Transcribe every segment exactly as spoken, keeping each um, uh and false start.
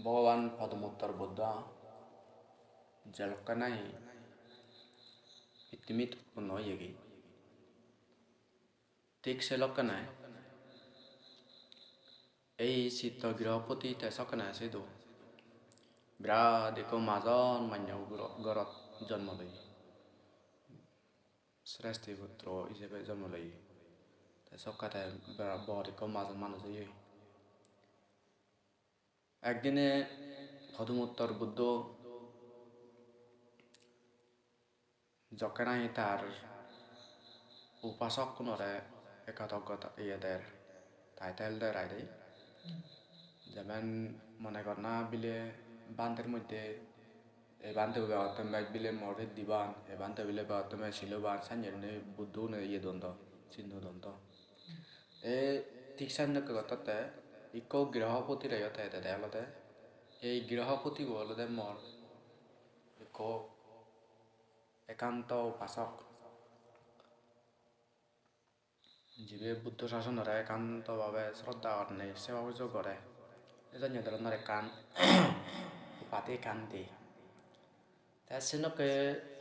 Bhogoban Podumottor Buddho jelokke nahi pittimit utponno oyegi, thik se lokke nahi ei Chitto Grihopoti te sokke nahi sidu birat ekko majon manyo guro-, gorot jonmo loye. Sreshti putro ijebe jonmo loye. Te sokke te bera-, bor ekko majon manuj oye. Ekdine Podumottor Buddho jokke nahi tar upasokkunore ekkotoggota iye der, title der aide. Jemon mone gor na bile bhanter moddhe, ei bhante begottun bej bile mor siddhiban, ei bhante bile begottun bej siloban, sannye gurinei Buddho gune iye don do, sinno don do. E thik sanne ekko gottotte, ikko grihopotire yo te dede olode, ei grihopotibo olode mor ikko ekanto upasok, jibe Buddho sasonore ekanto babe sroddha goronne seba pujo gore. Ei janye doronor ekkan upadi ekkan de. Te senokke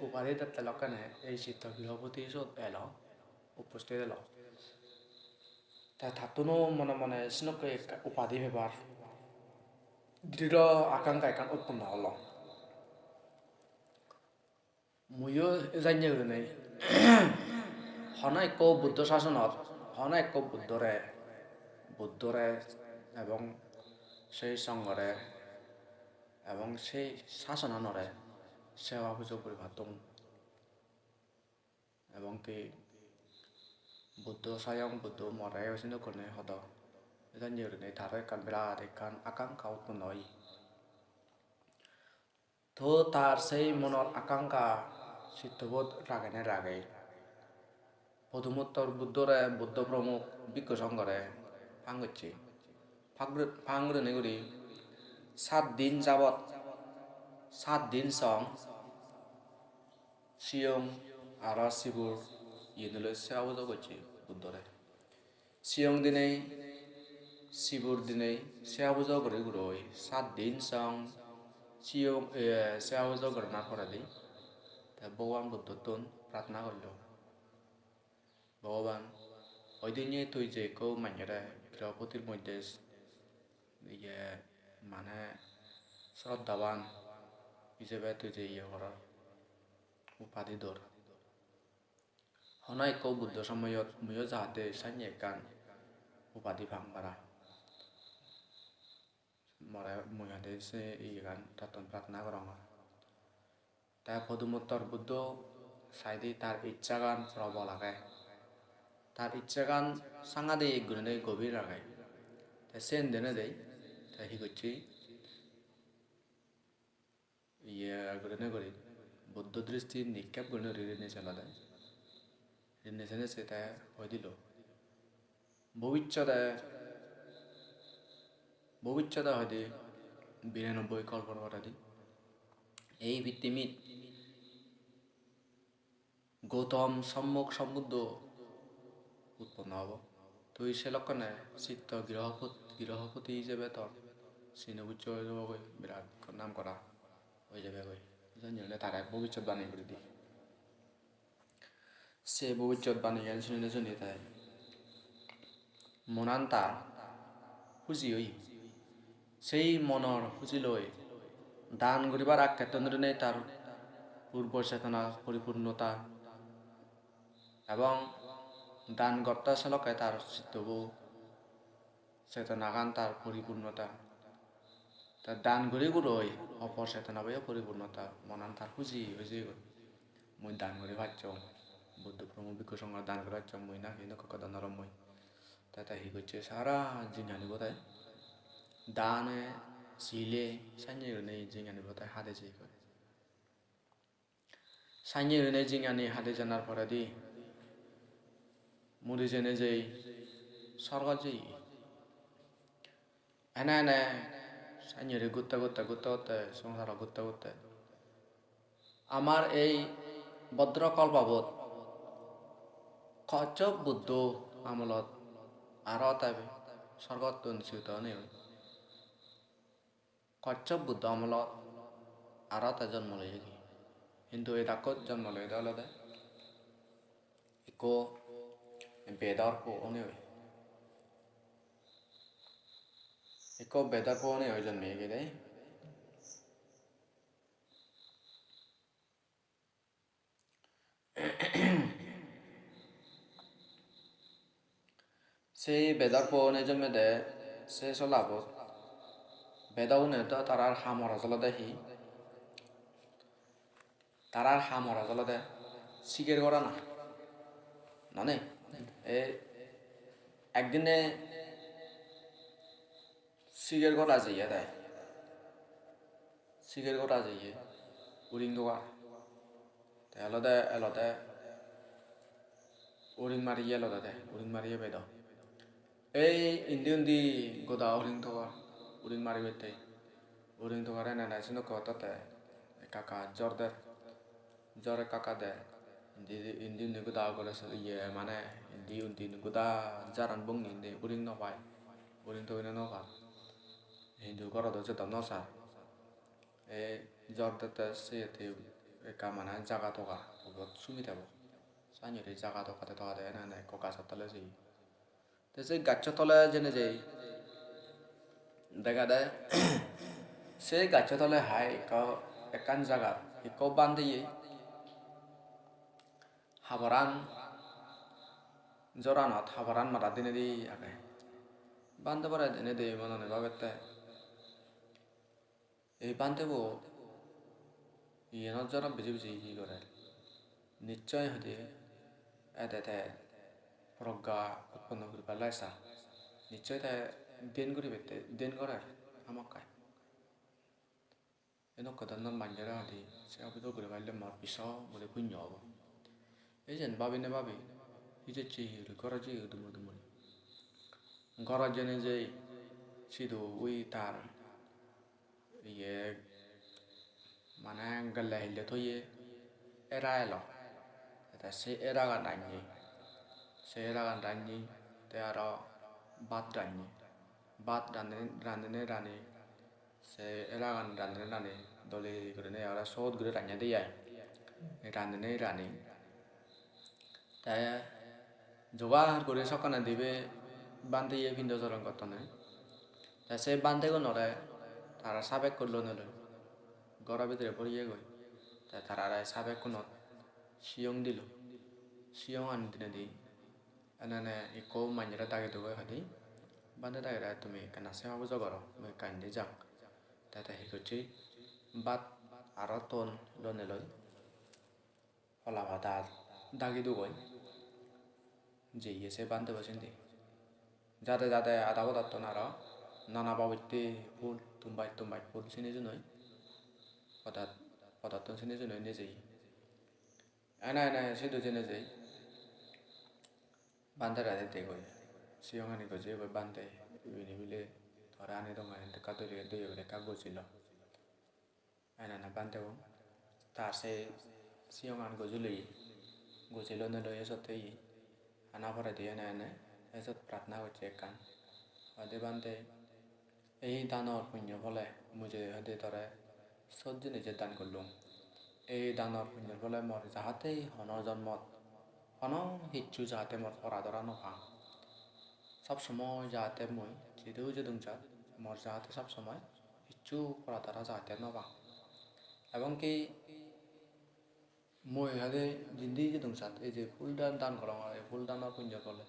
upadi dette lokkene ei Chitto Grihopoti sot elo, upposthit elo. Te tattuno mone mone senokke ekka upadi pebar drirho akankha ekkan utponno olo. Muiyo janye gurinei hono ekko Buddho sasonot, hono ekko Buddhore, Buddhore ebong sei songhore ebong sei sasonanore seba pujo guri pattung. Ebong ki Buddho soyong Buddho more o senokkune hodo. Janye gurinei taro ekkan birat ekkan akankha utponno oye. To tar sei monor akankha chittobot ragene ragei Podumottor Buddhore Buddho Promukh Bhikkhu Songhore pang gocche. Pang guri-, pang gurinei guri sat din jabot, sat din song siyong aro sibor iyeniloi seba pujo gocche Buddhore. Siyong dinei, sibor dinei seba pujo guri guroi, sat din song siyong, eh, seba pujo goronor poredi te Bhogoban Buddhottun pratna gorlo, "Bhogoban, oidinne tui je ekko manjore grihopotir moddhe iye mane sroddhaban ijebe tui je iye goror, upadi dor. Hono ekko Buddho somoyot muiyo jahate sannye ekkan upadi pang para. More mui hade se iyegan tottun pratna gorongor." Te Podumottor Buddho saide tar icchagan probol age. Tar icchagan sangadik gurinei gobir age. Te siyen denedei te hi gocche? Iye gurinei guri Buddho dristi nikkep gurinei guri rini selode. Rini sene se te hoi dilo, bobissote, bobissote hoide biranobboi kolpor poredi ei pittimit Gautam Sommok Sombuddho utponno obo. Tui se lokkene Chitto Grihopot-, Grihopoti ijebe tor sino pujjo oi jebogoi, birat ekko nam gora oi jebegoi. Jani hone tare bobissotbani guri di. Se bobissotbaniyan sunine suni te monan tar huji oye. Sei monor huji loi dan guribar akkettun gurinei tar purbo chetona poripurnota ebong dan gotte salokke tar chittobo chetonagan tar poripurnota. Te dan guri guroi opor chetonaboyo poripurnota, monan tar huji oi jeyegoi. Mui dan guri pacchong, Buddho Promukh Bhikkhu Songhore dan guri pacchong, mui naki nokko ekko dan orom mui. Te te hi gocche, sara jinghanibo te dane sile sanye gurinei jinghanibo te hade jeyegoi. Sanye gurinei jinghani hade janar poredi muri jeinei jei sorgot jeye. Ene ene sanye guri gutte gutte, gutte gutte, songsaro gutte gutte amar ei bhodro kolpobot Kossob Buddho amolot aro te sorgottun siuto onei oi. Koshyap Buddho amolot aro te jonmo loyegi. Hintu ei dakkot jonmo loyede olode ikko bedor po onei oi. Ikko bedor po onei oi jonmeyegede. Sei bedor po onei jonmede se solabot. Bedogune do tarar ham horoj olode hi? Tarar ham horoj olode siger gorana. Nonei? E ekdine siger gora jeye de. Siger gora jeye uring dogar. Te olode elode uring mariye elode de, uring mariye bedo. Ei indi undi goda uring togor, uring maribette. Uring togor ene ene sinokko ototte ekka ekka jor der. Jor ekka ekka der. Indi, indi undi goda gole se iye mane indi undi goda jaran bongi indi uring no pai. Uring togine no par. Hintu goro do jodon no sar. Ei jor dette siyot hi ekka mane jaga toga ubot sumi tebo. Sannye guri jaga togade togade ene ene ekko gajo tole jeye. Te se gaccho tole jeinei jei degede se gaccho tole hai ekko ekkan jagat ekko bhante ye haboran joranot haboran madat dinei di age. Bhante bore dinei di monone bhabette. Ei bhantebo iyenot jora biji biji hi gorer? Nichchoi hoide ede te progga utponno guribar lai sa. Nichchoi te dhyan guribette, dhyan gorer hamakkai. Enokke dhoronor manjore hoide se obodo guri palle mor biso guri punyo obo. Ei jen babinei babi, hijecche hi guri gorot jeye dumur dumuri. Gorot jeinei jei sidu ui tar iye mane gelle hille toye era elo. Te se eragan rannye, se eragan rannye, te aro bhat rannye. Bhat randine, randine rani se eragan randine rani dole gurinei aro sot guri rannye de ai. Randine rani. Te jogar guri sokkene dibe bhante ye pindo soron gottonde. Te se bhantegunore tara sabekko lonei loi goro bidire boriyegoi. Te tarare sabekkunot siyong dilo. Siyongan dinedi ene ene ikko manjore dagi dugoi hoide, "Bhante dagire, tumi ekkena seba pujo goro, mui ekka indi jang." Te te hi gocche, bhat aro ton lonei loi hola padat dagi dugoi jeye se bhantebo sindi. Jade jade ada podottun aro nana babotte phul, tumbaj tumbaj phul sini junoi podat, podottun sini junoi nejeye. Ene ene sidu jeinei jei bhantere degoi. Siyongani gojiyegoi, "Bhante, ibeni bile tore ani donga ekka duri doye guri ekka gojilo." Ene ene bhantebo tar se siyongan gojileye, gojilonei loi ejot toye. Ana poredi ene ene ejot pratna gocche ekkan. Hoide, "Bhante, ei danor punyo phole mui je hoide tore sot jinich je dan gollung. Ei danor punyor phole mor jahate hono jonmot hono hissu jahate mor pora dora no pang. Sob somoi jahate mui jidu judung jat mor jahate sob somoi hissu pora dora jahate no pang. Ebong ki mui hoide jindi judung jat ei je phul dan dan gorongor, ei phul danor punyor phole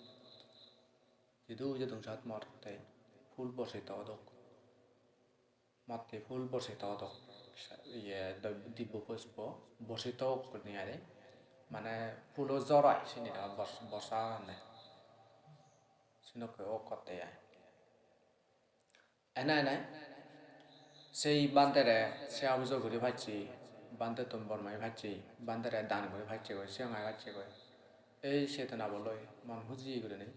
jidu judung jat mor te phul borsito odok." Motte phul borsito odok, iye, do-, dibbo pushpo borsito ok gurinei ai de. Mane phulo jor ai, sini aro bors-, borsa agonney. Sinokke ok gotte ai. Ene ene sei bhantere seba pujo guri pacche, bhantettun bor magi pacche, bhantere dan guri pacche goi, siyong agi pacche goi. Ei chetona bo loi mon huji gurinei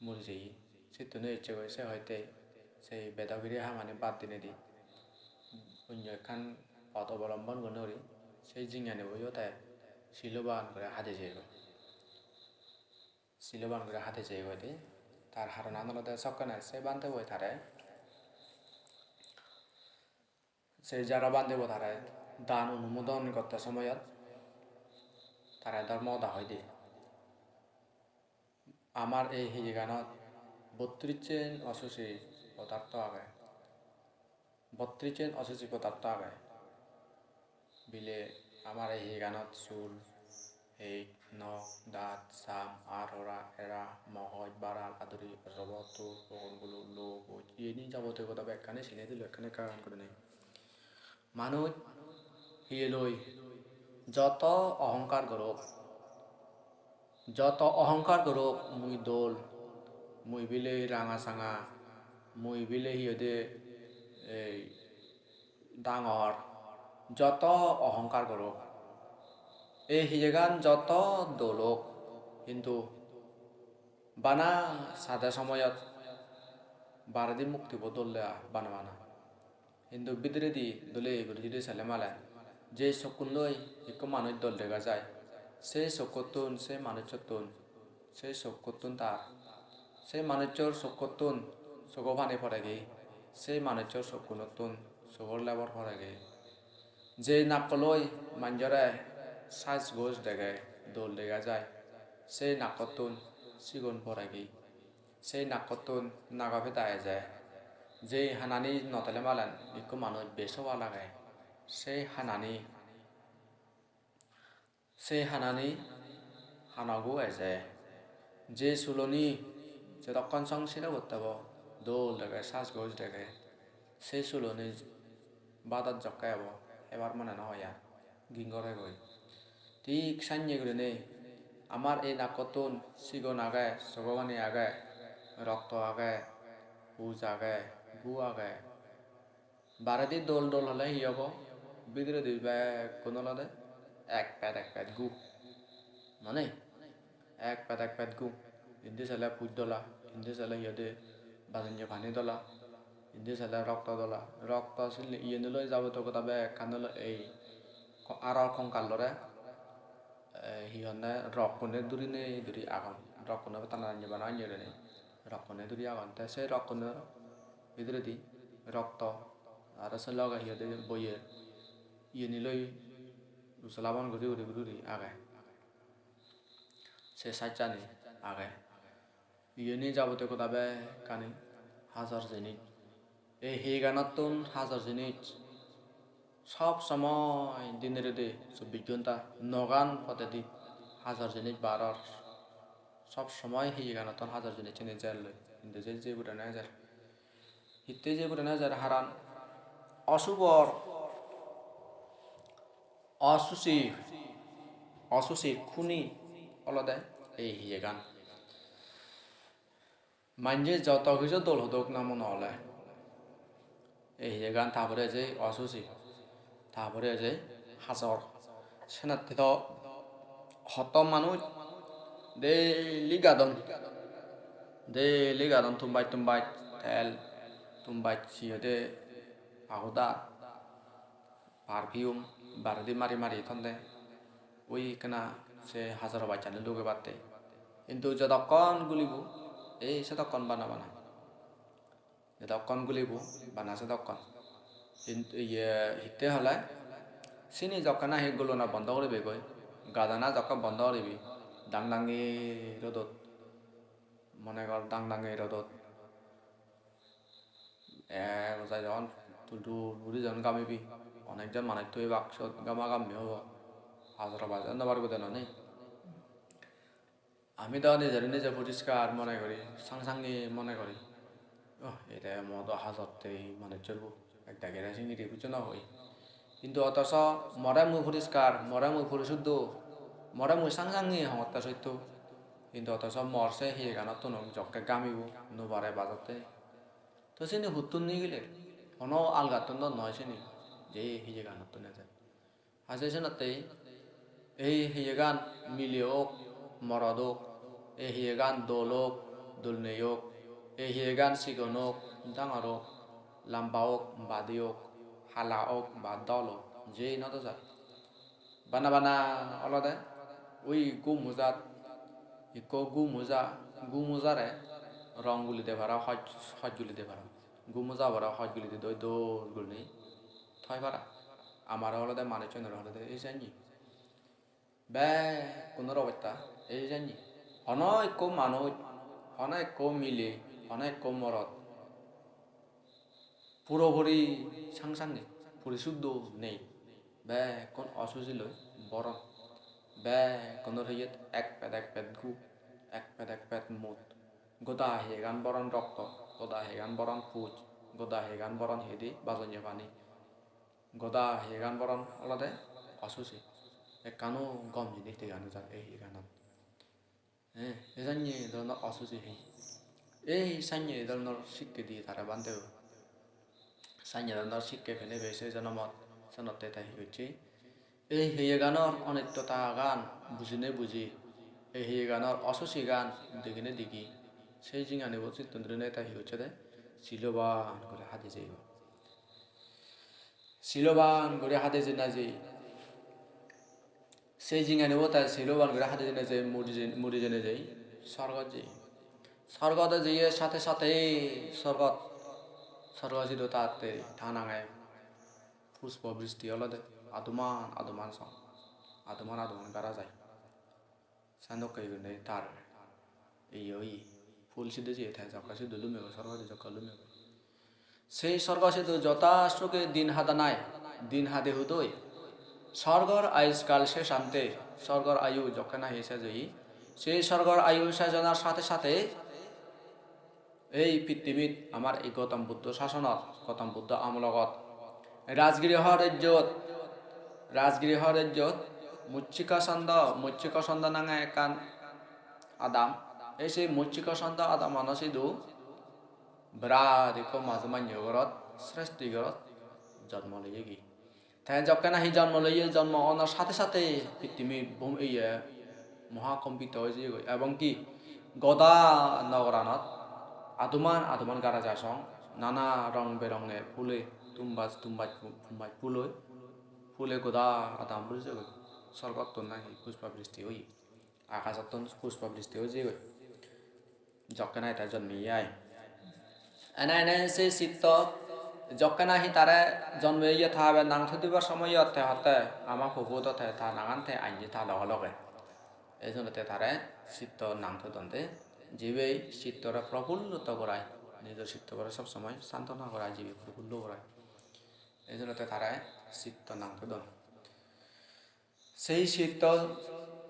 muri jeye. Sittun ecche goi se hoite sei bedogiri hamani bad dinedi onyo ekkan pot obolombon gurinei guri sei jinghanibo yo te siloban guri hadi jeyegoi. Siloban guri hadi jeyegoi de. Tar haronan olode sokkene se bhantebo tare Se jara bhantebo tare dan onumodon gotte somoyot tare dhormo hoda hoi de. Amar ei hiyeganot bottrissen osuci podartho age. Bottrissen osuci podartho age. Bile amar ei hiyeganot sul, hej, nok, dat, sam, ar hora, era, mohoj, baral, aduri, robo, tur, pogon, gulu, lo, goj, iyeni jabotiyo goda bekkani sine dilo ekkani ekka ekka gurinei. Manuj hiyeloi joto ohongkar gorok, joto ohongkar gorok, mui dol, mui bile ranga sanga, mui bile hi hoide ei dangor, joto ohongkar gorok. Ei hiyegan joto dol ok, hintu bana sade somoyot baredi muktibo dol de ai bana bana. Hintu bidiredi dole guri judi sele malen, je sokkunoi ikko manuj dol dega jai, se sokkottun, se manucchottun, se sokkottun tar, se manucchor sokkottun sogo pani poregi, se manucchor sokkunottun sogor lebor poregi. Je nakkoloi manjore saj goj dege, dol dega jai, se nakkottun sigon poregi. Sei nakkottun nago peda eje. Jei hanani no tele malen ikko manuj besoba lage. Sei hanani, sei hanani hanogo eje. Je suloni jedokkon song sire gottebo dol dege, saj goj dege. Sei suloni badot jokke ebo, hebar mone no hoi ar, gingor hegoi. Thik sanye gurinei amar ei nakkottun sigon age, sogomani age, rokto age, huj age, gu age. Baredi dol dol hole hi obo? Bidiredi bekkun olode ek pet ek pet gu. Mane? Ek pet ek pet gu. Indi sele puj dola, indi sele hi hoide bajonye pani dola, indi sele rokto dola. Rokto sili iyen olo jabotiyo goda bekkan olo ei ko-, aro konkal lore, eh, hi honne rokkune durinei duri agon. Rokkune tana ranye bana anye gurinei rokkune duri agon. Te se rokkunor bidiredi rokto aro se loge hi hoide boyer iyeni loi usolabon guri guri guri guri age. Se side-ani age. Iyeni jabotiyo goda bekkani hajor jinis. Ei hiyeganottun hajor jinis sob somoi dine rede chobbish gonta nogan podedi hajor jinis bar or. Sob somoi hiyeganottun hajor jinis sini jer loi. Indi je je gurine ejer. Hittey je gurine ejer haran osubor, osuci, osuci khuni olode ei hiyegan. Manje joto hissu dol hodok na mone ole, ei hiyegan ta pore eje osuci, ta pore eje hajor. Senotte do hoto manuj daily gadon, daily gadon tumbaj tumbaj tel, tumbaj hi hoide powder, perfume, baredi mari mari thonde. Ui ekkena se hajor bachchani lugebatte. Hintu jodokkon gulibo, ei sedokkon bana bana. Jedokkon gulibo, bana sedokkon. Hintu iye hitte hole, sini jokke nahi gulona bondo guribegoi, gadana jokke bondo guribe, dang dangi rodot, mone gor dang dangi rodot, ek jai jon tul tul guri jon gamibi, onek jon manuj thoibak sot gama gammi obo, hajor baje no paribo de noney. Ami do nijore nije poriskar mone guri, sang sangi mone guri. Oh, ede modo hajotte manucchor bu ekdagi re singiri bujo no hoi. Hintu otoso more mui poriskar, more mui porisuddho, more mui sang sangi hongotte sotto. Hintu otoso mor se hiyeganottun jokke gamibo, no pare bajotte. To sini huttun nigile? Hono algattun do noi sini, je hiyeganottun ejer. Haje senotte ei hiyegan mile ok, morot ok, ei hiyegan dol ok, dol nei ok, ei hiyegan sigon ok, dangor ok, lamba ok, badi ok, hala ok ba dol ok, jei no do jai. Bana bana olode ui gu mujat, ikko gu muja, gu mujare rong guli de paro, hoj, hoj guli de paro. Gu mujabore hoj guli de doi dol gurinei. pai para. Amare olode manuchunore olode ei janye. Bekkunor obosta ei janye. Hono ekko manuj, hono ekko mile, hono ekko morot puropuri sang sange, puri suddo nei. Bekkun osuji loi boron. Bekkunor hiyet ek pet ek pet gu, ek pet ek pet mut. Goda hiyegan boron rokto, goda hiyegan boron puj, goda hiyegan boron hiyedi bajonye pani, goda hiyegan boron olode osuji. Ekkano gom jinis dega no jar ei hiyeganot. Eh, ei janye dhoronor osuji hi? Ei sanye dhoronor sikke diye tare bhante o. Sanye dhoronor sikke penei pei se jonomot, senotte te hi gocche? Ei hiyeganor onittotagan bujine buji, ei hiyeganor osujigan degine degi, sei jinganibo sittun dhurinei te hi gocche de? Siloban guri hadi jeyegoi. Siloban guri hadi jeinei jei. Sei jinganibo te siloban guri hadi jeinei jei, muri jei-, muri jeinei jei, sorgot jei. Sorgot jeye sathe sathe sorgot, sorgo sidu tatte ta nange pushpo bristi olode, aduman aduman song, aduman aduman gara jai. Sen dokke gurinei tar ye oye, phul sidu jeye, te jokke sidu lumegoi, sorgo sidu jokke lumegoi. Sei sorgo sidu jotha suge din hadanai, din hade hudoi. Sorgor ayuskal ses ante, sorgor ayu jokke nahi ses oye, sei sorgor ayu ses onar sathe sathe ei pittimit amar ei Gautam Buddho sasonot, Gautam Buddho amologot Rajgriho rejjot, Rajgriho rejjot Muchchika Chanda, Muchchika Chanda nange ekkan adam. Ei sei Muchchika Chanda adamano sidu birat ekko maju manye gorot, sreshti gorot jonmo loyegi. Te jokke nahi jonmo loye, jonmo onar sathe sathe pittimi bhum-, iye, mohakompito oi jeyegoi. Ebong ki goda nogoranot aduman aduman gara jai song, nana rong beronge phule, tumbaj tumbaj pu-, tumbaj phuloi, phule goda adam buri jeyegoi. Sorgottun nahi pushpa bristi oye. Akajottun pushpa bristi oi jeyegoi. Jokke nahi te jonmeye ai. Ene ene se sitto jokke nahi tare jonmeye ta be nang thoi dibar somoyot te hotte ama pobo do te ta nangan te anye ta loge loge. Ei jonne te tare sitto nang thoi donde. Jibe sittore profullo gorai, nijor sittore sob somoi santona gorai, jibe profullo gorai. Ei jonne te tare sitto nang thoi don. Sei sitto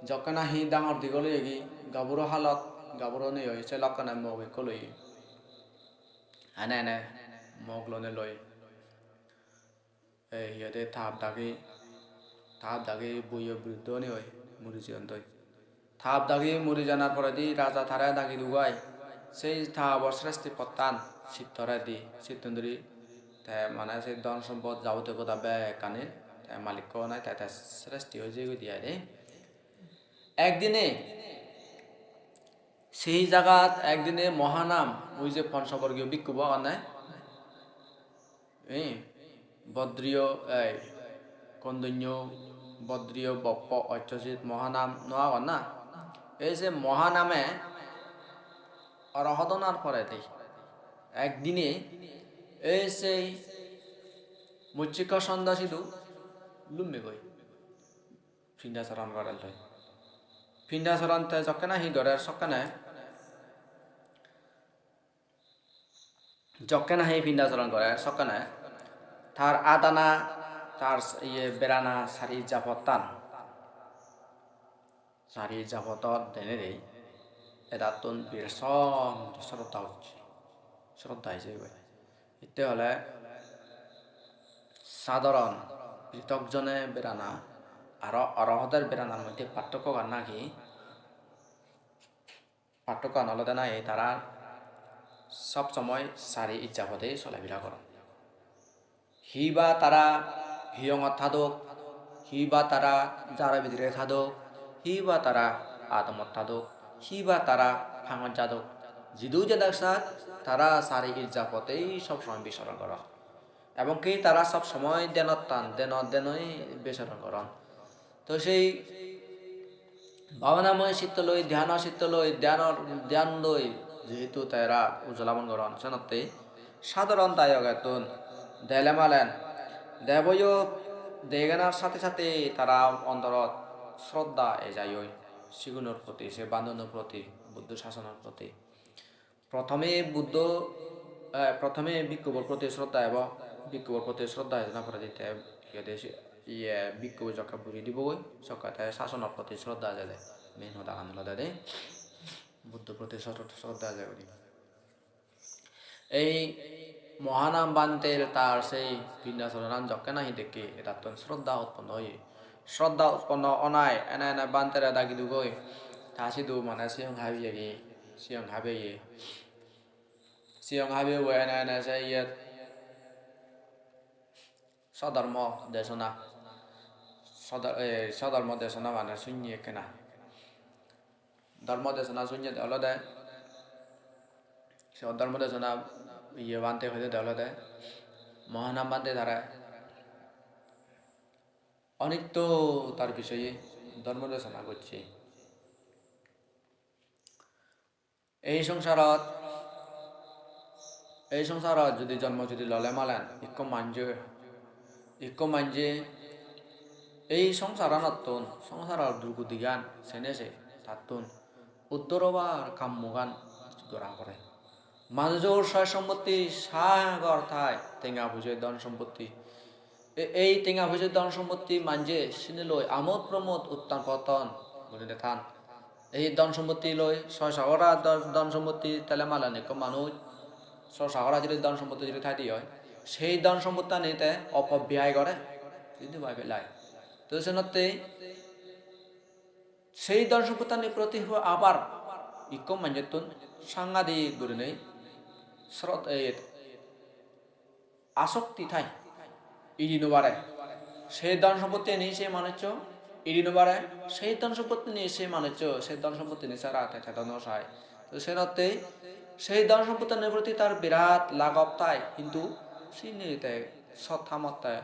jokke nahi dangor digol oyegi, gaburo halot, gaburo nei oi, se lokkene mok ekko loi. Ene ene mok lonei loi. Ei, hi hoide, tap dagi, tap dagi buyo biruddho onei oi, muri jeyondoi. Tap dagi muri janar poredi raja tare dagi dugai. Sei tapor sreshti pottan sittore di, sittun duri te mane se dhon sompot jabotiyo goda bekkani te malikko onei te, te sreshti oi jeyegoi de ai de. Ekdine sei jagat ekdine Mohanam, oi je Ponchoborgiyo bhikkhubo agonne, eh, Bodriyo, ei, Kondonyo, Bodriyo, Boppo, Ochchojit, Mohanam no agon na? Ei se Mohaname orohot onar poredi ekdine ei sei Muchchika Chanda sidu lummegoi. Pindacharon gorelloi. Pindacharon te jokke nahi gorer sokkene, jokke nahi pindacharon gorer sokkene, tar adana, tar s-, iye berana sari japottan, sari japotot denedi edattun birsong sroddha ucche, sroddha ejegoi. Hitte hole sadharon pritokjone berana aro orohoder beranar moddhe parthokkogan nahi, parthokkogan olode nahi tara sob somoi sari ijja pode solefira goron. Hi ba tara hiyongot thadok, hi ba tara jaro bidire thadok, hi ba tara adamot thadok, hi ba tara pangot jadok, jidu jedak sat tara sari ijja podei sob somoi bisoron goron. Ebong ki tara sob somoi dhenot tan, dheno, dhenoi bisoron goron. To sei bhabanamoy sitto loi, dhyanor sitto loi, dhyanor, dhyan loi jehetu tara ujolabon goron, senotte sadharon dayogettun dele malen Deboyo deganar sathe sathe tara ondorot sroddha ejai oi, sigunor proti, se bandunor proti, Buddho sasonor proti. Prothome Buddho, eh, prothome bhikkhubor proti sroddha ebo, bhikkhubor proti sroddha ejana poredi te iyede si-, iye bhikkhu jokke bujei dibogoi, sokke te sasonor proti sroddha ejede. Main hodagan olode de Buddho proti sro-, sroddha ejede guri. Ei Mohanam Bhanter tar sei pindacharonan jokke nahi dekke, etattun sroddha utponno oye. Sroddha utponno onai ene ene Bhantere dagi dugoi. Ta sidu mane siyong habeyegi, siyong habeye. Siyong habeye ene ene se iyet sodormo desona. Sodor-, eh, sodormo desona mane sunye ekkena. Dhormo desona sunyede olode, se dhormo desona iye Bhante hoide olode, Mohanam Bhante tare onitto tar bisoye dhormo desona gocche. Ei songsarot, ei songsarot judi jonmo judi lole malen, ikko manje, ikko manje ei songsaranottun, songsaror durgudigan sene se tattun uddor obar kammogan gora pore. Manujor soy sompotti sagor thai, tenga puje dhon sompotti. E-, ei tenga puje dhon sompotti manje sini loi amod promod uttan potton gurine than. Ei dhon sompotti loi soy sagora dhon, dhon sompotti tele malen ikko manuj soy sagora jodi dhon sompotti jodi thaide oi, sei dhon sompottani te opobyay gore, jodi bai pelai. To senotte sei dhon sompottani proti hu abar ikko manjottun sangadik gurinei srod-, ei, asokti thai, iri no pare. Sei dhon sompottini sei manuccho iri no pare, sei dhon sompottini sei manuccho, sei dhon sompottini sara te thedo no sai. To senotte sei dhon sompottini proti tar birat lagab thai, hintu sini te sot hamot te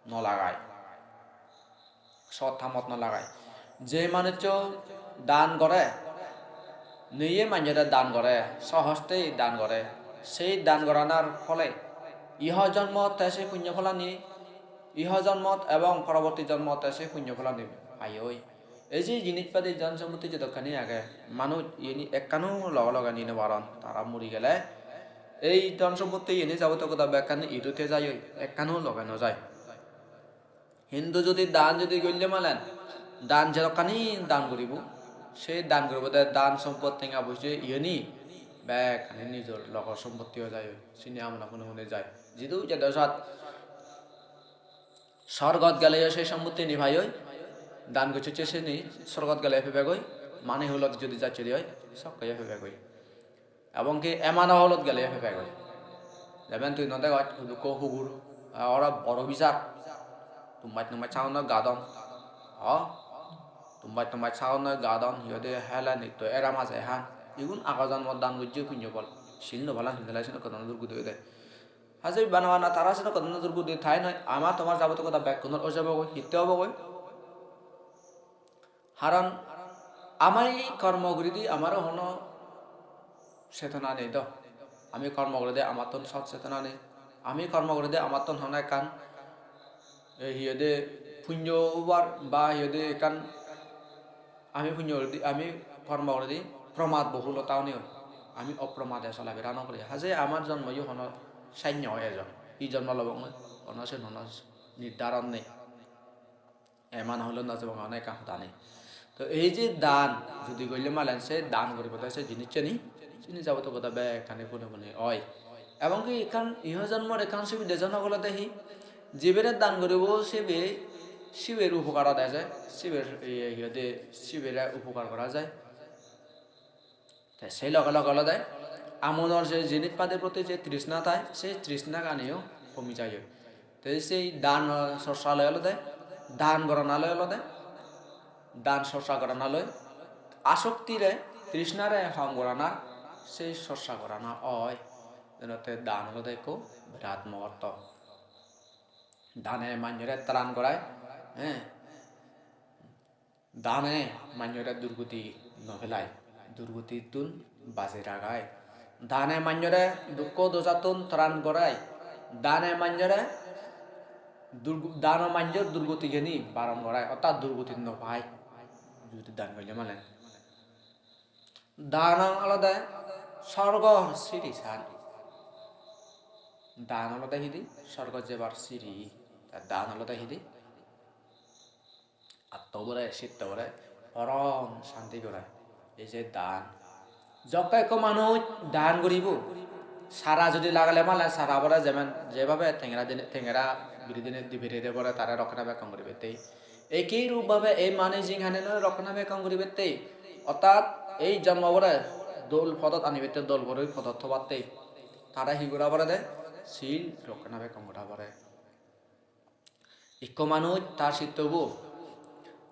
no lagai. Sot hamot no lagai. Je manuccho dan gore, niye manjore dan gore, sohoste dan gore, sei dan goranar phole iho jonmot te se punyo pholani, iho jonmot ebong poroborti jonmot te se punyo pholani pai oi. Ei je jinis padi dhon sompotti jedokkani age, manuj iyeni ekkano loge loge ni no paron, tara muri gele ei dhon sompotti iyeni jabotiyo hoda bekkani idu te jai oi, ekkano loge no jai. Hintu jodi dan jodi golle malen, dan jedokkani dan guribo, se dan guribode dhon sompot tenga poije iyeni bekkani nijor logor sompotti oi jai oi, sini amona hune hune jai. Jidu jedo sat sorgot geleyo se sompottini pai oi, dan gocchocche sini sorgot geleyo pebegoi, mani hulot jodi jacche de oi, sokkeyo pebegoi. Ebong ki emano holot gele pebegoi. Jeben tui no degoj, hudukko hugur, ah, oro boro bijar. Tumbaj tumbaj sagonnoi gadon. Ho? Tumbaj tumbaj sagonnoi gadon, hi hoide hele nitto era maje han. Igun ago jonmot dan gojje punyo phol. Sil no palan hindele senokke dhoronor durguti oide. Haje bana bana tara senokke dhoronor durguti thai noi. Amar tomar jabotiyo hoda bekkunor oi jabogoi, hitte obogoi? Haron ami kormo guridi amaro hono chetona nei do. Ami kormo guridi amattun sot chetona nei. Ami kormo guridi amattun hono ekkan, eh, hi hoide punyo obar ba hi hoide ekkan ami punyo guridi, ami kormo guridi promad bohulota oni oi. Ami opromade solabera no guri. Haje amar jonmo yo hono sanyo oi ejon. Hi jonmo lobong oi? Hono sen hono nirdaron nei. Eman holo no jebong, hono ekkan hoda nei. To ei je dan jodi golle malen, se dan guribode se jinisseni, sini jabotiyo hoda bekkani pune pune oi. Ebong ki ekkan iho jonmor ekkan subide jonok olode hi, jibere dan guribo sibe, siber upokar ode je, siber, iye, hi hoide, sibere upokar gora jai. Te sei loge loge olode amonor je jinis padir proti je trishna thai, sei trishnaganiyo homi jai oi. Te sei dan, eh, chorcha loi olode, dan gorana loi olode, dan chorcha gorana loi asoktire, trishnare hom gorana, sei chorcha gorana oi. Jenotte dan olode ekko birat mohotto. Dane manjore tran gorai, eh. Dane manjore durguti no pelai, durgutittun baje ragai. Dane manjore dukko dojattun tran gorai. Dane manjore Durg-, dano manjor durgotigani baron gorai, ortat durgoti no pai. Judi dan golle mane. Danan olode sorgor siri san. Dan olode hidi? Sorgot jebar siri. Ta dan olode hidi? Attobore, sittobore, poron santi gore. Ei je dan. Jokke ekko manuj dan guribo, sara judi lagele male sarabore jemen jebhabe tengera dine, tengera biri dine dibere de bore tare rokkena bekkon guribatte. Eki rup bhabe ei manuj jinghani loi rokkena bekkon guribatte. Ortat ei jonmobore dol podot anibatte, dol guri podot thobatte. Tare hi gora pore de? Sil rokkena bekkon gora pore. Ikko manuj tar sittobo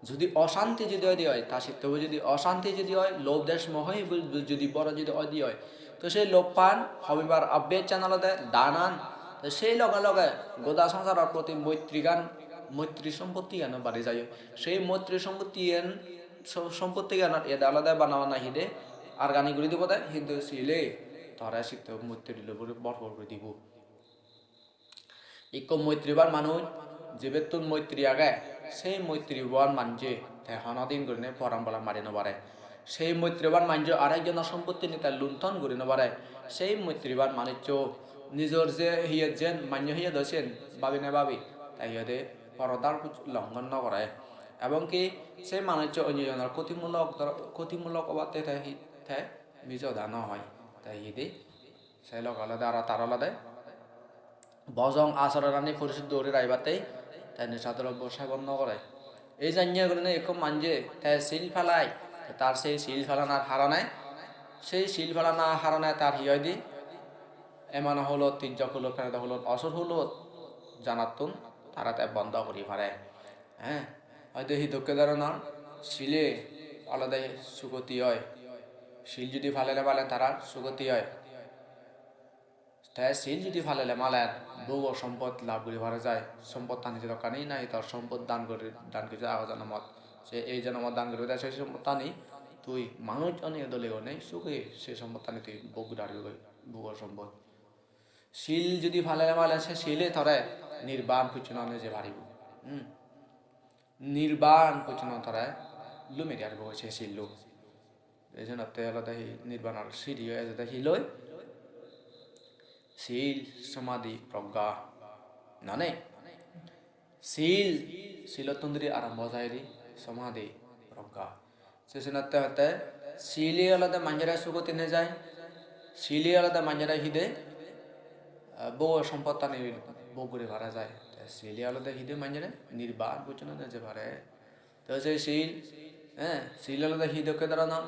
judi osanti judi oide oi, tar sittobo judi osanti judi oi, lobh desh moho bu-, bu-, judi boro judi oide oi, to sei lobhan homibar obbhassan olode danan. To sei loge loge goda songsaror proti moitrigan, moitri sompottigan bari jai. Sei moitri sompottigan, so-, sompottiganot ede olode bana bana hide argani guri dibo de, hintu sile tore sitto moitri loi bhorpur guri dibo. Ikko moitriban manuj, jibettun moitri age, sei moitriban manje te honodin gurinei poran bola mari no pare. Sei moitriban manjo arekjono sompottini te lunton guri no pare. Sei moitriban manuccho nijor je hiyet jen manjo hiyet oi siyen babi ne babi, te hiyede porodar kuch longhon no gore. Ebong ki sei manuccho onyo jonor khotimulok dor-, khotimulok obatte te hi-, te mijo hoda no hoi. Te hiyedi sei loge olode aro tar olode bojong asoronani porisuddho guri ragibatte te nesa drobbo sebon no gore. Ei janye gurinei ekko manje te sil palai, te tar sei sil palanar harone, sei sil palanar harone tar hi hoide? Emon hulot, tijjok hulot, peredo hulot, osur hulot janattun tara te bondo guri pare. He, hoide hi dokke dhoronor sile olode sugoti oi. Sil judi palele pale tarar sugoti oi. Te sil judi palele malen bhogo sompot lab guri para jai. Sompottani jedokkani nahi tor sompot dan guri, dan guri ago jonomot. Se ei jonomot dan guri de se sompottani tui manuj onei dole onei suge se sompottani tui bhog guri paribe goi, bhogo sompot. Sil judi palele malen se sile tore nirban pojjonto neje paribo. Hmm. Nirban pojjonto tore lumi di paribo se sillo. Ei jenotte olode hi nirbanor siriyo ejede hi loi? Sil, somadhi, progga. Noney? Sil, silottun dhuri arombo jai di somadhi, progga. Se senotte hotte sile olode manjore sugoti nejai, sile olode manjore hide, ah, bhogo sompottani bhog guri para jai. Te sile olode hide manjore nirban pojjonto neje pare. Te se sil, eh, sil olode hi dokke dhoronor?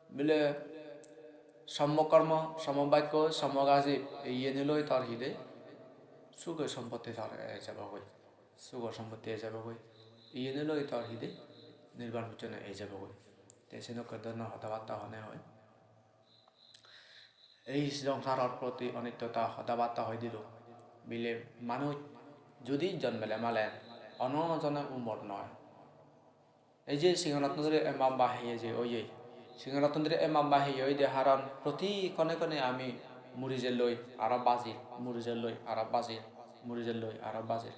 Bile sommok kormo, sommok bakko, sommok ajib, iyeni loi tor hide suge sompotti tor ejebogoi, suge sompotti ejebogoi, iyeni loi tor hide nirban pojjonto ejebogoi. Te senokke dhoronor hoda batta hone hoi. Ei songsaror proti onittota hoda batta hoi dilo. Bile manuj judi jonmele malen ono jone umor noi. Ei je singonottun dhuri emma ba heye je oye, singonottun dhuri emma ba heye oye de, haron proti kone kone ami muri jelloi aro bajir, muri jelloi aro bajir, muri jelloi aro bajir.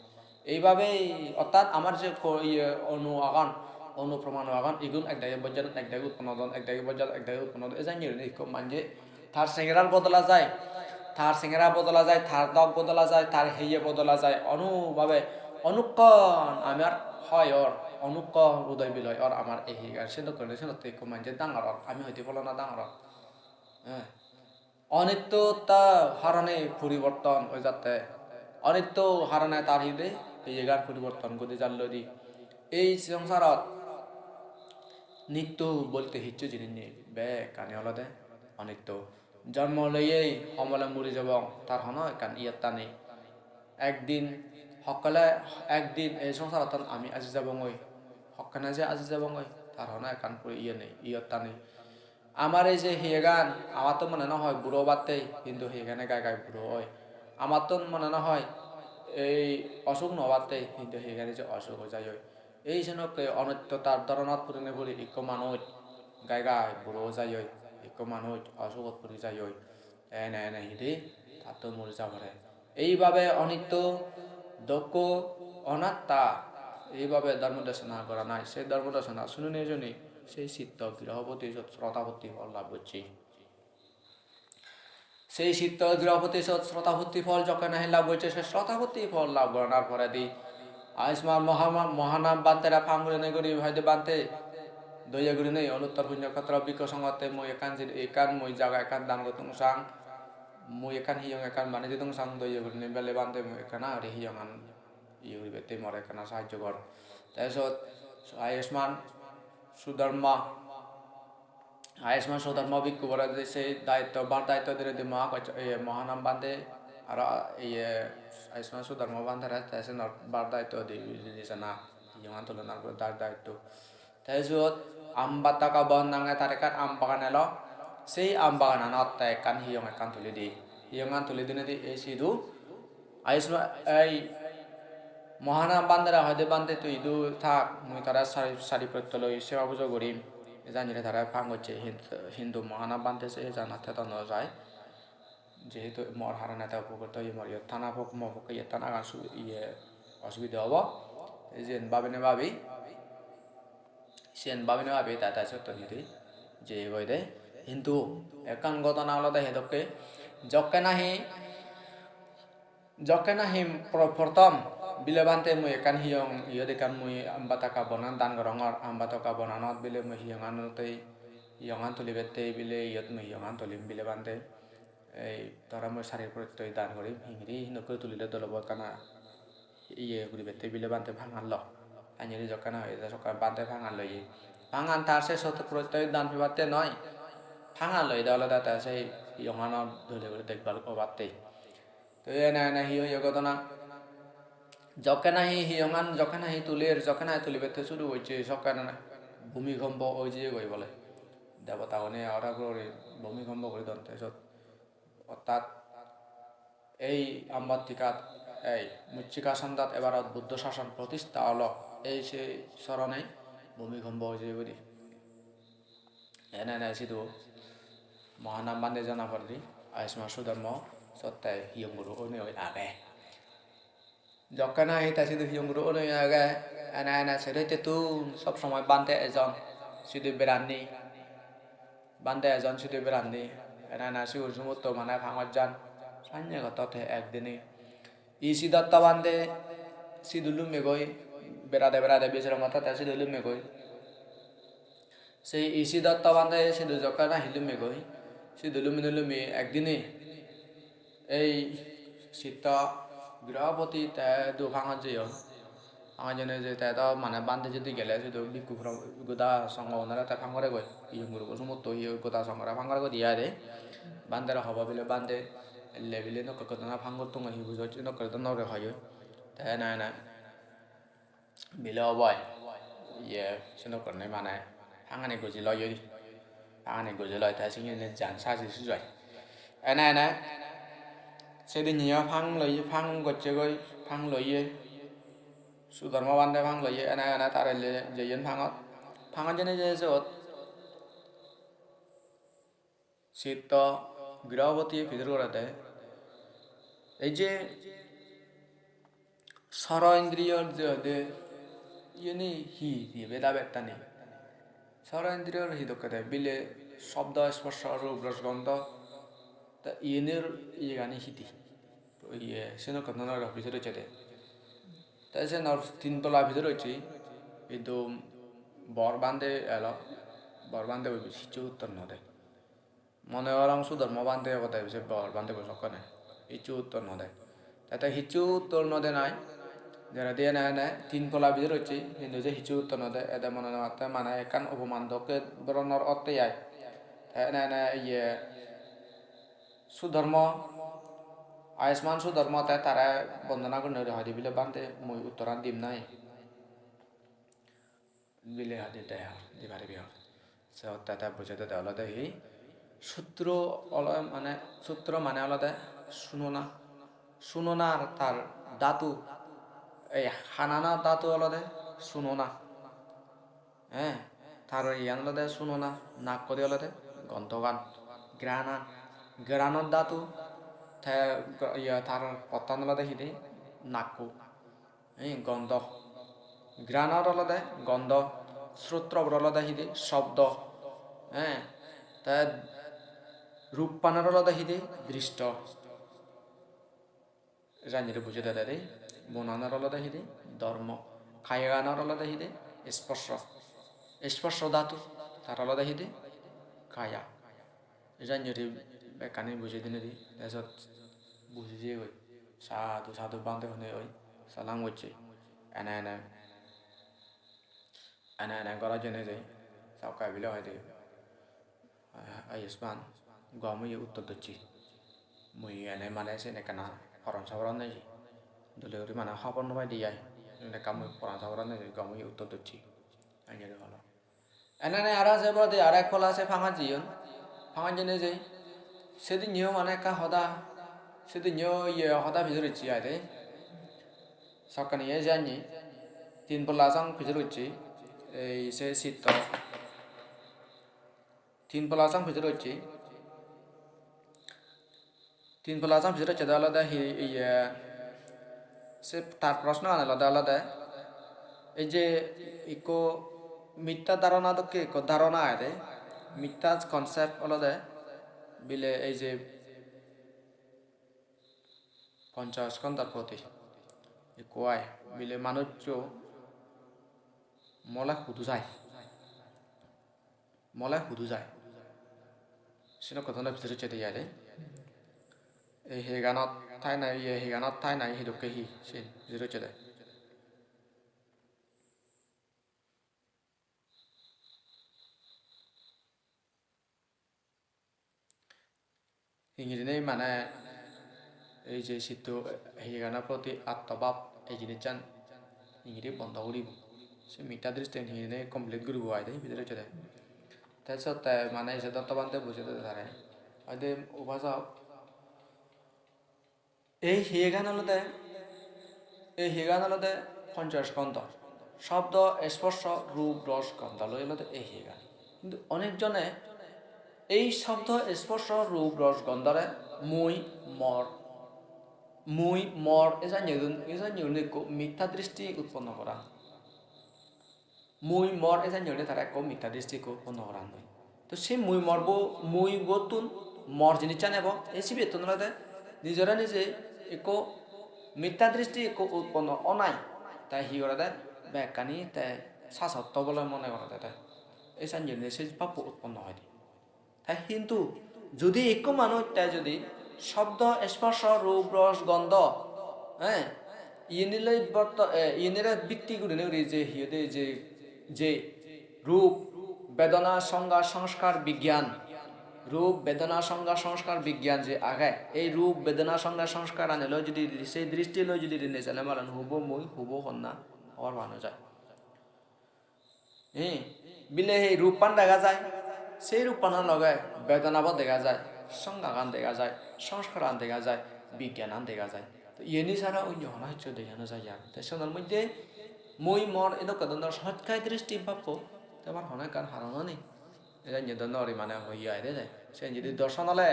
Eibabe ortat amar je ko-, iye, onu agon, onu promanu agon, igun ekdagi bojjan ekdagi utpon odon, ekdagi bojjan ekdagi utpon odon. Ei janye gurinei ikko manje tar sengerar bodola jai, tar sengera bodola jai, tar dok bodola jai, tar heye bodola jai, onubhabe onukkon amar hoi or, onukkon udoy biloy or amar ei heyegan, sedokke gurinei senotte ikko manje dangor or, ami hoide pholona dangor or. Eh. Onitto ta harone poriborton oi jatte. Onitto harone tar hide heyegan poriborton godi jalloi di. Ei songsarot nitto bolte hissu jinis nei, bekkani olode onitto. Jonmo loyei homole muri jebong, tar hono ekkan iyotta nei. Ekdin, hokkele ekdin ei songsarottan ami aji jebongoi, hokkene je aji jebongoi, tar hono ekkan puri iye nei, iyotta nei. Amar ei je heyegan, amattun mone no hoi buro obatte, hintu heyegani gai gai buro oi. Amattun mone no hoi ei osuk no obatte, hintu heyegani je osuk oi jai oi. Ei senokke onittotar doronot purinei puri ikko manuj gai gai buro oi jai oi, ikko manuj osugot puri jai oi. Ene ene hidi tattun muri ja pore. Eibabe onitto Dokkho onatta, eibabe dhormo desona goranai, sei dhormo desona sunine juni sei sitto girahopoti sot srotapotti phol lab gocche. Sei sitto girahopoti sot srotapotti phol jokke nahi lab gocche, se srotapotti phol lab goranar poredi Ayushman Mohama-, Mohanam Bhantere phang gurinei guri hoide, "Bhante, doye gurinei Onuttor Punyokhetro Bhikkhu Songhotte mui ekkan jin-, ekkan mui jaga ekkan dan gottung sang, mui ekkan hiyong ekkan bani didung sang, doye gurinei bele Bhante mui ekkana guri hiyongan iye guribette more ekkana sahajjo gor." Te sot Ayushman Sudharma, Ayushman Sudharma bhikkhu bore je se daitto, bar daitto dinei di Maha Koch-, iye, Mohanam Bhante, aro iye Ayushman Sudharma Bhantere te senor bar daitto di, di sana, iyegan tulonar pore dar daitto. Te siyot Ambataka Bon nange tar ekkan am bagan elo, sei am bagananot te ekkan hiyong ekkan tuli di. Hiyongan tuli dinei di ei sidu Ayushma-, ei Mohanam Bhantere hoide, "Bhante, tui idu thak, mui tare sari, sari protto loi seba pujo gurim." Ejanire tare phang gocche, hin-, hintu Mohanam Bhante se ejana thedo no jai. Jehetu mor harone te upokritto oye, mor iyot thana pok-, mo pokke iyot thanagan su-, iye osubide obo. Te siyen babine babi, siyen babine babi te, te sotto hidi jeyegoi de. Hintu ekkan ghotona olode hedokke, jokke nahi Jokke nahi pro-, prothom bile Bhante mui ekkan hiyong, iyot ekkan mui Ambataka Bonan dan gorongor, Ambataka Bonanot bile mui hiyongan tei, hiyongan tulibatte bile iyot mui hiyongan tulim bile Bhante. Ei tore mui sari prottoi dan gorim, hingiri hinokko tulile dol obo ekkana iye guribatte bile Bhante phangan lo. Anjali jokke nahi hoide sokke Bhante phangan loye. Phangan tar se sot prottoi dan pebatte noi. Phangan loyede olode te se hiyonganot dole guri dekbal obatte. Te ene ene hi oye ghotona? Jokke nahi hiyongan, jokke nahi tuler, jokke nahi tulibatte suru gocche, sokke ene bhumikombo oi jeyegoi bole. Debotagune ora guri bhumikombo guri don te sot. Ortat ei Ambattikat, ei Muchchika Sandat ebarot Buddho sason protistha olo, ei se sorone bhumikombo oi jeyegoi de. Ene ene sidu Mohanam Bhante jana poredi Ayushman Sudharma sotte hiyong guru onei oi age. Jokke nahi te sidu hiyong guru onei oi age, ene ene sero hittey tun sob somoi Bhante ejon sidu beranni. Bhante ejon sidu beranni. Ene ene sigun sumutto mane pangot jan. Sanye gotto te ekdini. Isi Dotto Bhante sidu lummegoi, berade berade bichrongotte te sidu lummegoi. Sei Isi Dotto Bhante sidu jokke nahi lummegoi, sidu lumine lumi ekdine ei Sitto Girahopoti te idu pangot jeyon. Pangot jeinei je te do mane Bhante jidi gele sidu bhikkhu pro-, goda songhogunore te pang goregoi. Iyun gurobo sumutto iye goda songhore pang goregoi diye aai de. Bhantere hobo bile Bhante elle bile nokke ekko dona pang gottonge hi bujo, nokke dona guri hoyoi. Te ene ene bile obo ai. Iye, senokkorne mane pangani goji loi oi. Pangani goji loi te siyeni jan saji sujai. Ene ene sedinneyo pang loi, pang gocchegoi, pang loiye. Sudharma Bhante pang loiye, ene ene tarelle jeyon pangot. Pangot jeinei je siyot Sitto Girahopoti pijor gorede. Ei je soro indriyor je hoide, iyeni hi hi beda bettani? Soro indriyor hi dokke de? Bile sobdo, sporso, rup, ros, gondo, te iyenir iyegani hidi? Iye, senokko nonoro pijor occede. Te senor tin tola pijor ocche, hintu bor bhante elo, bor bhante bo hissu uttor no de. Mone gorong Sudharma Bhante obode se bor bhante bo sokkene. Hissu uttor no de. Te te hissu uttor no denai, jeredi ene ene tin pola bidire ucche, hintu je hissu uttor no de, ede mone no hotte mane ekkan opoman dokke doronor otte ai. Te ene ene iye Sudharma, Ayushman Sudharma te tare bondona gurinei hoide bile, "Bhante, mui uttoran dim nai?" Bile hoide de hor, di paribi hor. Se otte te bujei dede olode hi? Sutro olo-, mane, sutro mane olode sunona. Sunonar tar dhatu, ei hanana dhatu olode sunona. Eh, tar iyan olode sunona, nak hoide olode gondhogan, ghranan. Ghranor dhatu, te, iya, tar pottan olode hidi? Nakku. Ei gondo. Granor olode gondo, srotrobor olode hide? Sobdo. Eh, te ruppanor olode hide? Dristo. Janire bujei dede de. Monanor olode hide? Dhormo. Kayaganor olode hide? Sporso. Sporso dhatu, tar olode hide? Kaya. Janire bekkani bujei dinedi, te sot buji jeyegoi. Sadhu, sadhu bhante honei oi salam gocche. Ene ene, ene ene gorot jeinei jei, sakka bile hoide, "Ayushman, gom oye uttor docche. Mui ene mane sen ekkana poron soboron neje. Dole guri mane hobor no paide ai. Sen ekka mui poron soboron neje, gom oye uttor docche." Ene guri holo. Ene ene aro se poredi aro ek polla se pangan jeyon. Pangan jeinei jei. Sedinneyo mane ekka hoda, sedinneyo iye hoda pijor ecche ai de. Sokkani ei je anni tin polla song pijor ecche. Ei se sitto. Tin polla song pijor ecche. Tin polla song pijor ecche de olode hi, iye, se tar proshnogan olode, olode ei je ikko mittha dharona dokke ikko dharona ai de, mittha concept olode bile ei je ponchoskondhor proti ikko ai, bile manuccho mole hudu jai. Mole hudu jai? Senokke dhoronor pijor ecche de ai de. Ei heganot thai nai, iye, heganot thai nai, hi dokke hi, sen pijor ecche de. Hingirinei mane ei je sitto heganor proti atto bhab, ei jinissan hingiri bondo guribo. Se mittha dristi hingirinei complete guribo ai de, bidire ecche de. Te sot te mane ei je Dotto Bhante bujei dede tare. Hoide, "Upasok, ei hegan olode, ei hegan olode ponchoskondho. Sobdo, sporso, rup, ros, gondo loi olode ei hegan." Hintu onek jone ei sobdo, sporso, rup, ros, gondore mui, mor, mui, mor, ei janye gun, ei janye gun ekko mittha dristi utponno goran. Mui, mor, ei janye gun tara ekko mittha dristi ekko utponno goran noi. To se mui, mor bo, mui bottun mor jinissan ebo, ei sibettun olode nijore nije ekko mittha dristi ekko utponno onai, te hi gorede, bekkani te sasotto bole mone gorede te. Ei janye gun se bhappo utponno hoide. Te hintu jodi ekko manuj te jodi sobdo, sporso, rup, ros, gondo, eh, iyeni loi borto-, eh, iyenire bitti gurinei guri je hi hoide je, je rup, bedona, songga, songskar, bigyan, rup, bedona, songga, songskar, bigyan je age, ei rup, bedona, songga, songskar ani loi jodi, se dristi loi jodi rinei sele malen hubo mui, hubo honna, hobor pa no jai. Hi? Bile hi ruppan dega jai, sei ruppanor loge bedonabo dega jai, songgagan dega jai, songskaran dega jai, bigyanan dega jai. To iyeni sara onyo hono hissu dega no jai ar. Te sonor moddhe mui mor edokke dhoronor sotkai dristi bhappo, te abar hono ekkan haron ani. Eyan je do nw ori mane hoye ai de te. Sen jodi dorson ole,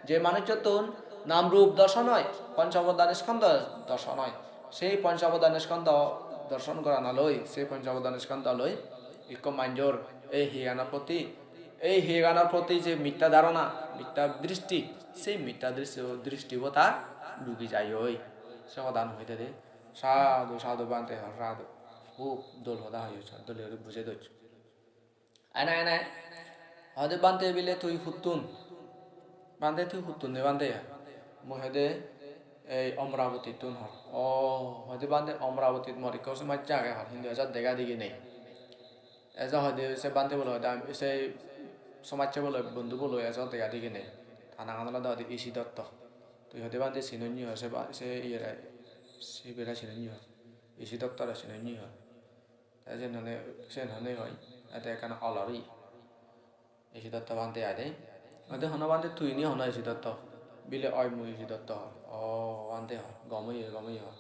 je manucchottun nam rup dorson oi, ponchobodan skondho dorson oi. Sei ponchobodan skondho dorson gorana loi, sei ponchobodan skondho loi ikko manjor ei higanor proti, ei higanor proti je mittha dharona, mittha dristi, sei mittha dristi, dristibo tar lugi jai oi. Se hodan hoide de. Sadhu, sadhu Bhante, sadhu. Hub dol hoda hoye, dole guri bujei doj. Ene ene. Hoide, "Bhante, bile tui huttun?" "Bhante, tui huttun de, Bhante?" "Mui," hoide, "ei Omrabotittun," hor. "O," hoide, "Bhante, Omrabotit mor ikko somajje age," hor, "hintu ejo dega digi nei." Ejo hoide se Bhante bole hoide, "Ami se somajje bole, bondhu bole ejo dega digi nei. Ta nangan olode hoide Isi Dotto." "Tui," hoide, "Bhante, sinonni," hor, "se ba-, se iyere, sibere sinonni," hor. "Isi Dottore sinonni," hor. Te siyen honne, siyen honne hoi, ete ekkan olor oye. Isi Dotto Bhante ai de. Ode hono Bhante, tui ni hono Isi Dotto? Bile oi mui Isi Dotto hor. O Bhante hor, gom oye, gom oye hor.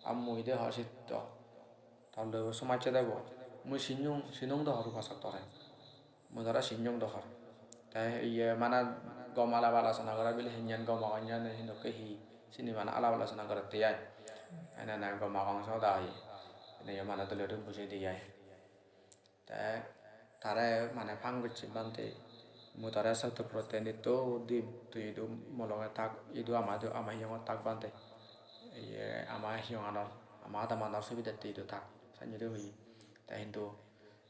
Ar mui de hor sitto. Tar loi somajje debo. Mui sinong, sinong do hor upasok tore. Mui tore sinong do hor. Te iye mane gom alap alochona gore bile hinyan gom agon jani, hindokke hi sini mane alap alochona gorette ai. Ene ene gom agong sot ai. Ene yo mane dole guri bujei di ai. Te tare mane phang gocche bhante, "Mui tare sotto protte nitto dim, tui idu mo loge thak, idu ama, idu ama hiyongot thak bhante. Iye ama hiyonganor, ama adamanor subidette idu thak," sannye guri hoye. Te hintu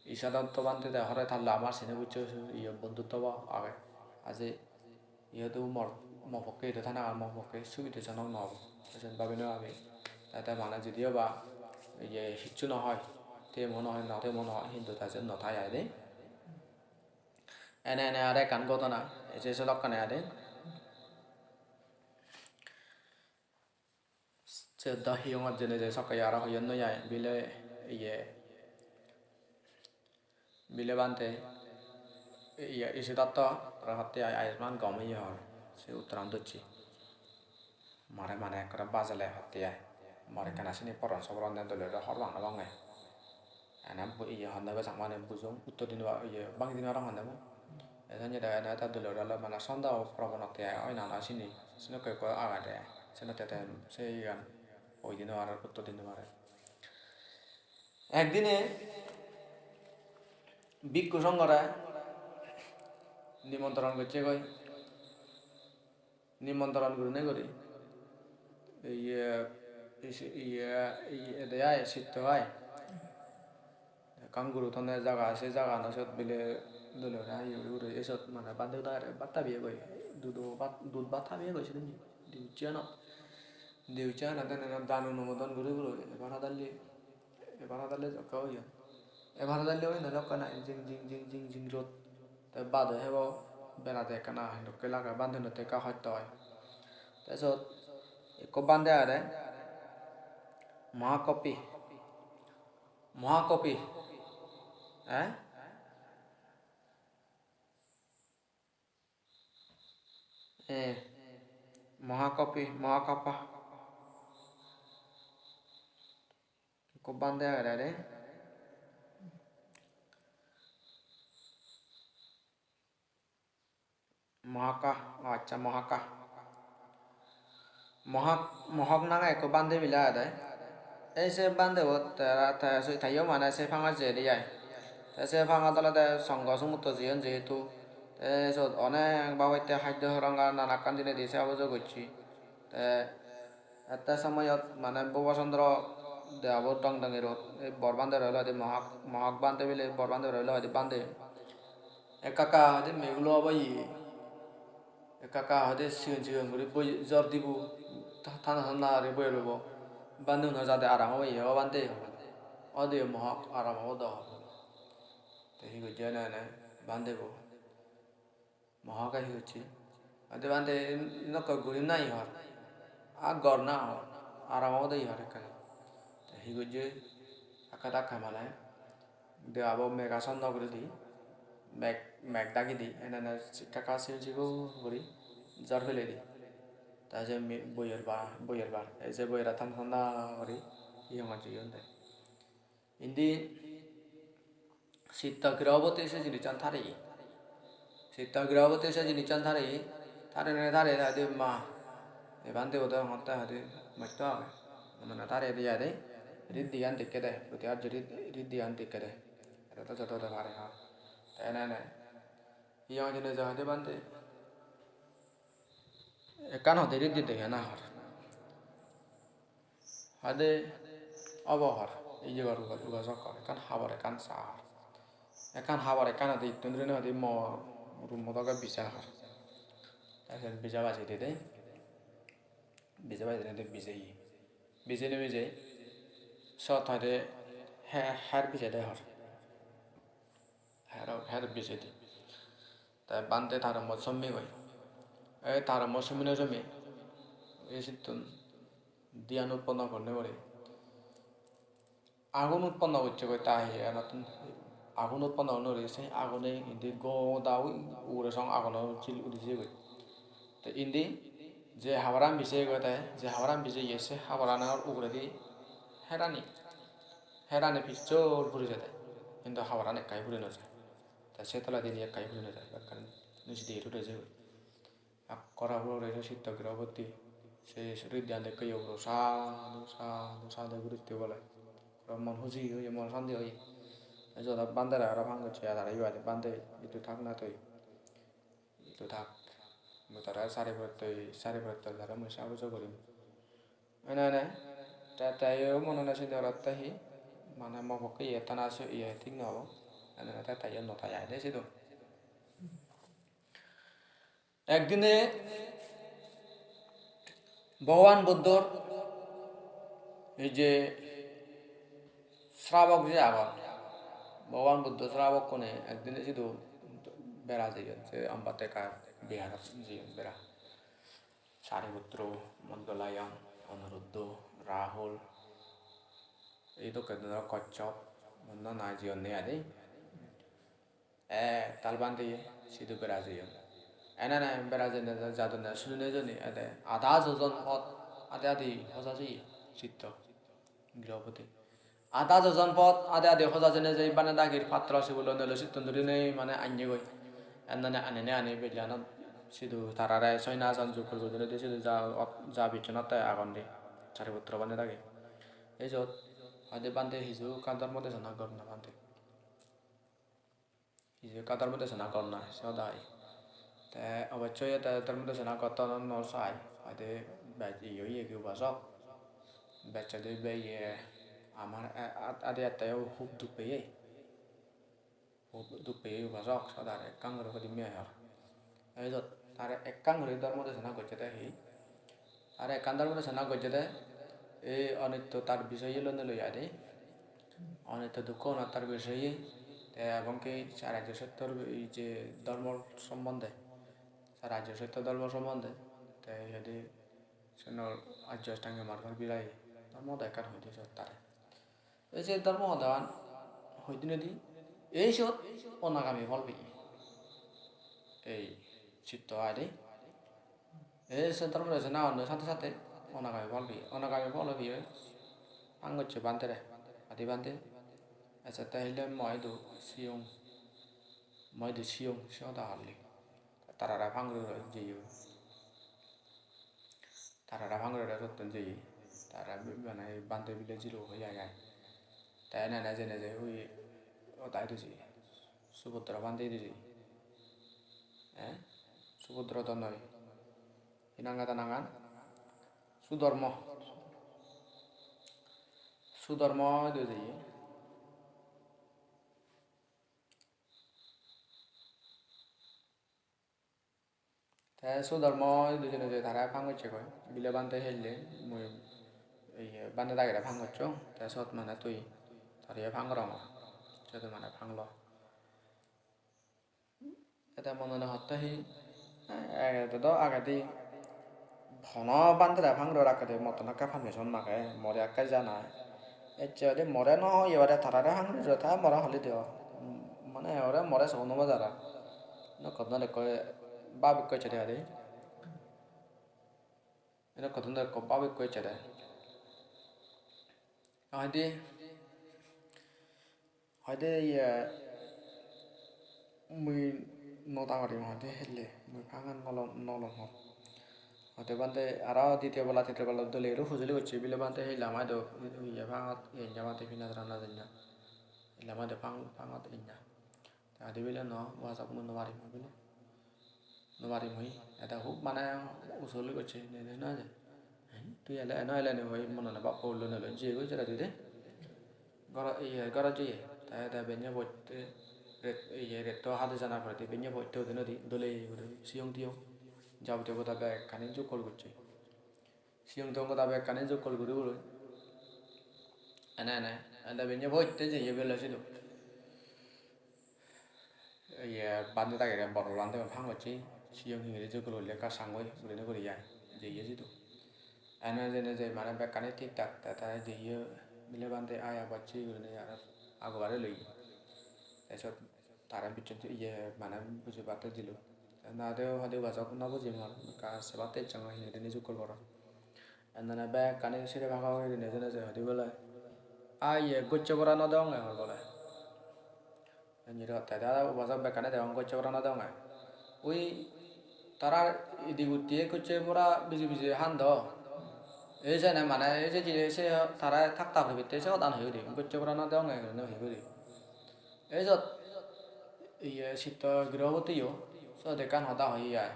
Isodotto bhante de hore talla amar sini buccho iye bondhutto ba age. Aje iye do mor, mo pokke idu thana ar mo pokke subidejonok no obo. Te sen babinei ami. Te, te mane judiyo ba iye hissu no hoi, temo no hoi, no temo no hoi, hintu te sen no thai ai de. Ene ene aro ekkan ghotona, ei je sedokkani ai de. Se do hiyongot jeinei je sokke aro hoyon noi ai, bile iye, bile bhante, iye, Isodotto aro hotte ai Ayushman gom oye hor, se uttoran docche. Mare mane ekkore bajele hotte ai. Mor ekkena sini poron soboron ne dole dale hobor pang no pange. Ene bu-, iye honne be sangmani bujong, uttor di no pa-, iye, bangi di no parong honne bo. Te sanye de ene ta dole dale mane sondeho probon otte ai, oi na noi sini, senokke ekko agede, senotte te se iyan hoi di no pare, uttor di no pare. Ekdine bhikkhu songhore nimontron gocche goi. Nimontron gurinei guri. Iye, isi-, iye, iye, ede ai, sitto ai. Ekkan guru thonne jaga, se jagano siyot bile dole guri iye guri guri, ei siyot mane bhante udare bhat habeye goi. Dudo bhat, dud bhat habeye goi sidinne. Dibucche anot. Dibucche anot ene danu numodon guri guri, ebar hadalli. Ebar hadalli jokke oyon. Ebar hadalli oyon, jokke na jing jing jing jing jing rot. Te bado hebo berade ekkana hindokke lage, bhante notte ekka hosto oi. Te sot ekko bhante agede, Mahakopi. Mahakopi. Eh? Eh, Mahakopi, Mahakapa. Ekko bhante agede de. Mohaka, o accha, Mohaka. Mohak, Mohok nange ekko bhante bile agede. Ei se bhante bot te, te, se, teyo mane se phangot jeyede ai. Te se phangot olode songho sumutto jeyon jehetu. Te sot onek babotte haddo horong ar nanakkan dinedi seba pujo gocche. Te ette somoyot mane Bhoba Chandra debabo dong dongi rot, ei bor bhante ore olode Mohak, Mohak bhante bile bor bhante ore olode bhante. Ekka ekka hoide megulo obo ye. Ekka ekka hoide sigon sigon guri boi jor dibo, tha-, thanda thanda guri boi lobo. Bhante uno jade aram obo ye, o bhante. Ode Mohak aram obo do. Te hi gojje ene ene bhante bo. Mohake hi gocche? Ade bhante, in-, inokke guri nahi hor. A gor na hor. Aram obode hor ekkene. Te hi gocche? Ekka dakka mane debabo meg asonno guri di. Meg, meg dagi di. Ene ene ekka ekka sigon sigon guri jor pele di. Te je mi-, boyer ba-, boyer bar. Ei je boyer thanda thanda guri. Hi hom gocche iyon de. Indi Sitta Grahopati se jinissan tareye. Sitta Grahopati se jinissan tareye. Tarene tare tare ma. Eban debo degongotte hoide motto age. Mane tare de ai de. Riddhigan dekke de. Proti arjo rid-, riddhigan dekke de. Eta to joto de pare ha. Te ene ene. Hi hon hijeni je hoide bhante. Ekkan hoide riddhi dege na hor. Hoide obo hor, iye gor uba-, ubasok hor, ekkan habor ekkan sa hor. Ekkan habor ekkan hoide ittun gurinei hoide mo room-o doge bija hor. Te sen bija bajei dede, bija bajei dede bijeye. Bijeinei bijei, sot hoide he-, her bijede hor. Her, her bijedi. Te bhante tar mot sommegoi. Ei tar mot sommei sommei. Ei sittun dhyan utponno gorine guri. Agun utponno gocchegoi ta hi enottun. Agun utponno gorine guri, se agune indi goda ui ugure song aguno jil udi jeyegoi. Te indi je habaran bijeyegoi te, je habaran bijeye se habaranor uguredi herani, herani pijor puri jede, hintu habaran ekkai puri no jai. Te se toledi indi ekkai puri no jai, bekkani nijedi uri jeyegoi. Ekkore puri uri Sitta Grahopati. Se riddhiyan dekke yo puro sadhu, sadhu, sadhu guri utte bole. Puro mon huji oye, mon santi oye. Te jodot bhante re aro phang gocche, ar aro yo age, "Bhante, idu thak na tui? Idu thak. Mui tore sari pore toi, sari pore toi tore mui sahajo gorim." Ene ene. Te, te yo mone mone sinde olotte hi, mane mo pokke iye tana se iye thik no obo. Ene ene te, te yo no tai ai de sidu. Ekdine Bhogoban Buddhor ei je srabok je agon, Bhogoban Buddho srabokkune ekdine sidu bera jeyon, se Ambateka biharot jeyon bera. Sariputro, Moggolayon, Onuruddho, Rahul, ei dokke dhoron Kossob, onno na jiyonne adi. Ektal bhante sidu bera jeyon. Ene ene bera jeyonne jadonne sunine joni ede ada jojon pot adi adi hoja jeye sitto girobode. Ada jojon pot adi adi hoja jene jei bane dagir patro sibulo nelo sittun durinei mane annyegoi. Ennene anine ani bejlanot sidu tarare soinason jukkur guri dinei sidu ja ot-, ja bichonot te agon de Sariputro bane dagi. Ei jot hoide bhante hiju ekkan dhormo desona gorana bhante. Hiju ekka dhormo desona gorana siyot ai. Te obossoi te dhormo desona gotton no sai, hoide bej iye oye gi upasok. Bej hoide be iye amar a-, a-, adi atteyo hub duk peye. Hub duk peye upasok, siyot aro ekkan guri hudi meyar. Ei jot tare ekkan guri dhormo desona gocchede hi? Tare ekkan dhormo desona gocchede, ei onitto tar bisoye loi niloi adi. Onitto dukko onat tar bisoye, te ebong ki sar ajjo sottor ei je dhormo sombonde, sar ajjo sottor dhormo sombonde, te iyedi senor ajjo astangyo margor birai dhormo hoda ekkan hoide sot tare. Ei se dhormo hodagan hoi dinedi ei siyot onagami phol peye. Ei sitto ai de. Ei se dhormo desona honne sate sate onagami phol peye. Onagami phol peye. Phang gocche bhantere. Adi bhante. Ecche te hille mo idu siyong. Mo idu siyong se hoda holli. Tarare phang guri guri jeyon. Tarare phang guri guri sottun jeye. Tara bi-, mane bhante village-ilo hoi ai ai. Te ene ene jene je ui odai duji. Subodro bhante duji. Eh? Subodro do noi. Hi nang eda nangan? Sudormo. Sudormo idu jeye. Te Sudormo idu jeinei je tara phang gocchegoi. Bile bhante hille mui iye bhante dagire phang gocchong. Te sot mane tui tare phang gorongor. Sot mane phang lo. Ete mone mone hotte hi, eh, ete do agedi hono bhantere phang guri rakkede, motton ekke permission mage, more ekke janai. Ecche hoide more no hoye pare, tarare phang guri jor, tara more holi diyo. Mane ore more so no bajara. Nokko don ekko bab ekko ecche de adi. Ene hodon ekko bab ekko ecche de. Hoide, hoide iye mui no dangorim hoide helle, mui phangan nolom, nolom hor. Hoide bhante aro ditiyo pala, titiyo pala dole guri hujuli gocche bile bhante hella mai do iye phangot iye nya bhante pina dara na janya. Hella mai do phang-, phangot inya. Te adi bile no, WhatsApp mui no parim bile. No parim mui. Ede hub mane usuli gocche, ne, ne, no je. Tui ele, eno ele ni hoi, monone bappo ullone loi jiyegoi sere dui de. Goro, iye, goro jiye. Te, te benne botte, ret, iye, retto hade jana poredi benne botte udinodi, dole guri, siyong tiyong. Jabotiyo goda bekkani jukkol gocche. Siyong tiyong goda bekkani jukkol guri guri. Ene, ene, ede benne botte jiye bele sidu. Iye bhante dagire bor bor bhante gun phang gocche, siyong hingiri jei guri gurile ekka sangoi gurinei guri jai, jeye sidu. Ene jene je mane bekkani thik thak, te tare jeye bile bhante aai aai bacche gurinei aro agobare loye. Te sot tare bicchon iye mane bujibatte dilo. Te nade hode bajok no bujimar, ekka sebatte ecchonge hingiri nijukkol gorot. Endene bekkani sire pagok gurinei jene je hode bole. Aa iye gocche gora no degonge hor bole. Indi ro, te aro ubajok bekkani degong, gocche gora no degong ai. Ui Tara idi gutti ekkucche pura biji biji han do. Ei jene mane ei je jine se tara thak thak hoibatte se hodan hoyede. Ekkucche pura no degonge gurinei hoyede. Ei jot iye Chitto Grihopotiyo sot ekkan hoda hoye ai.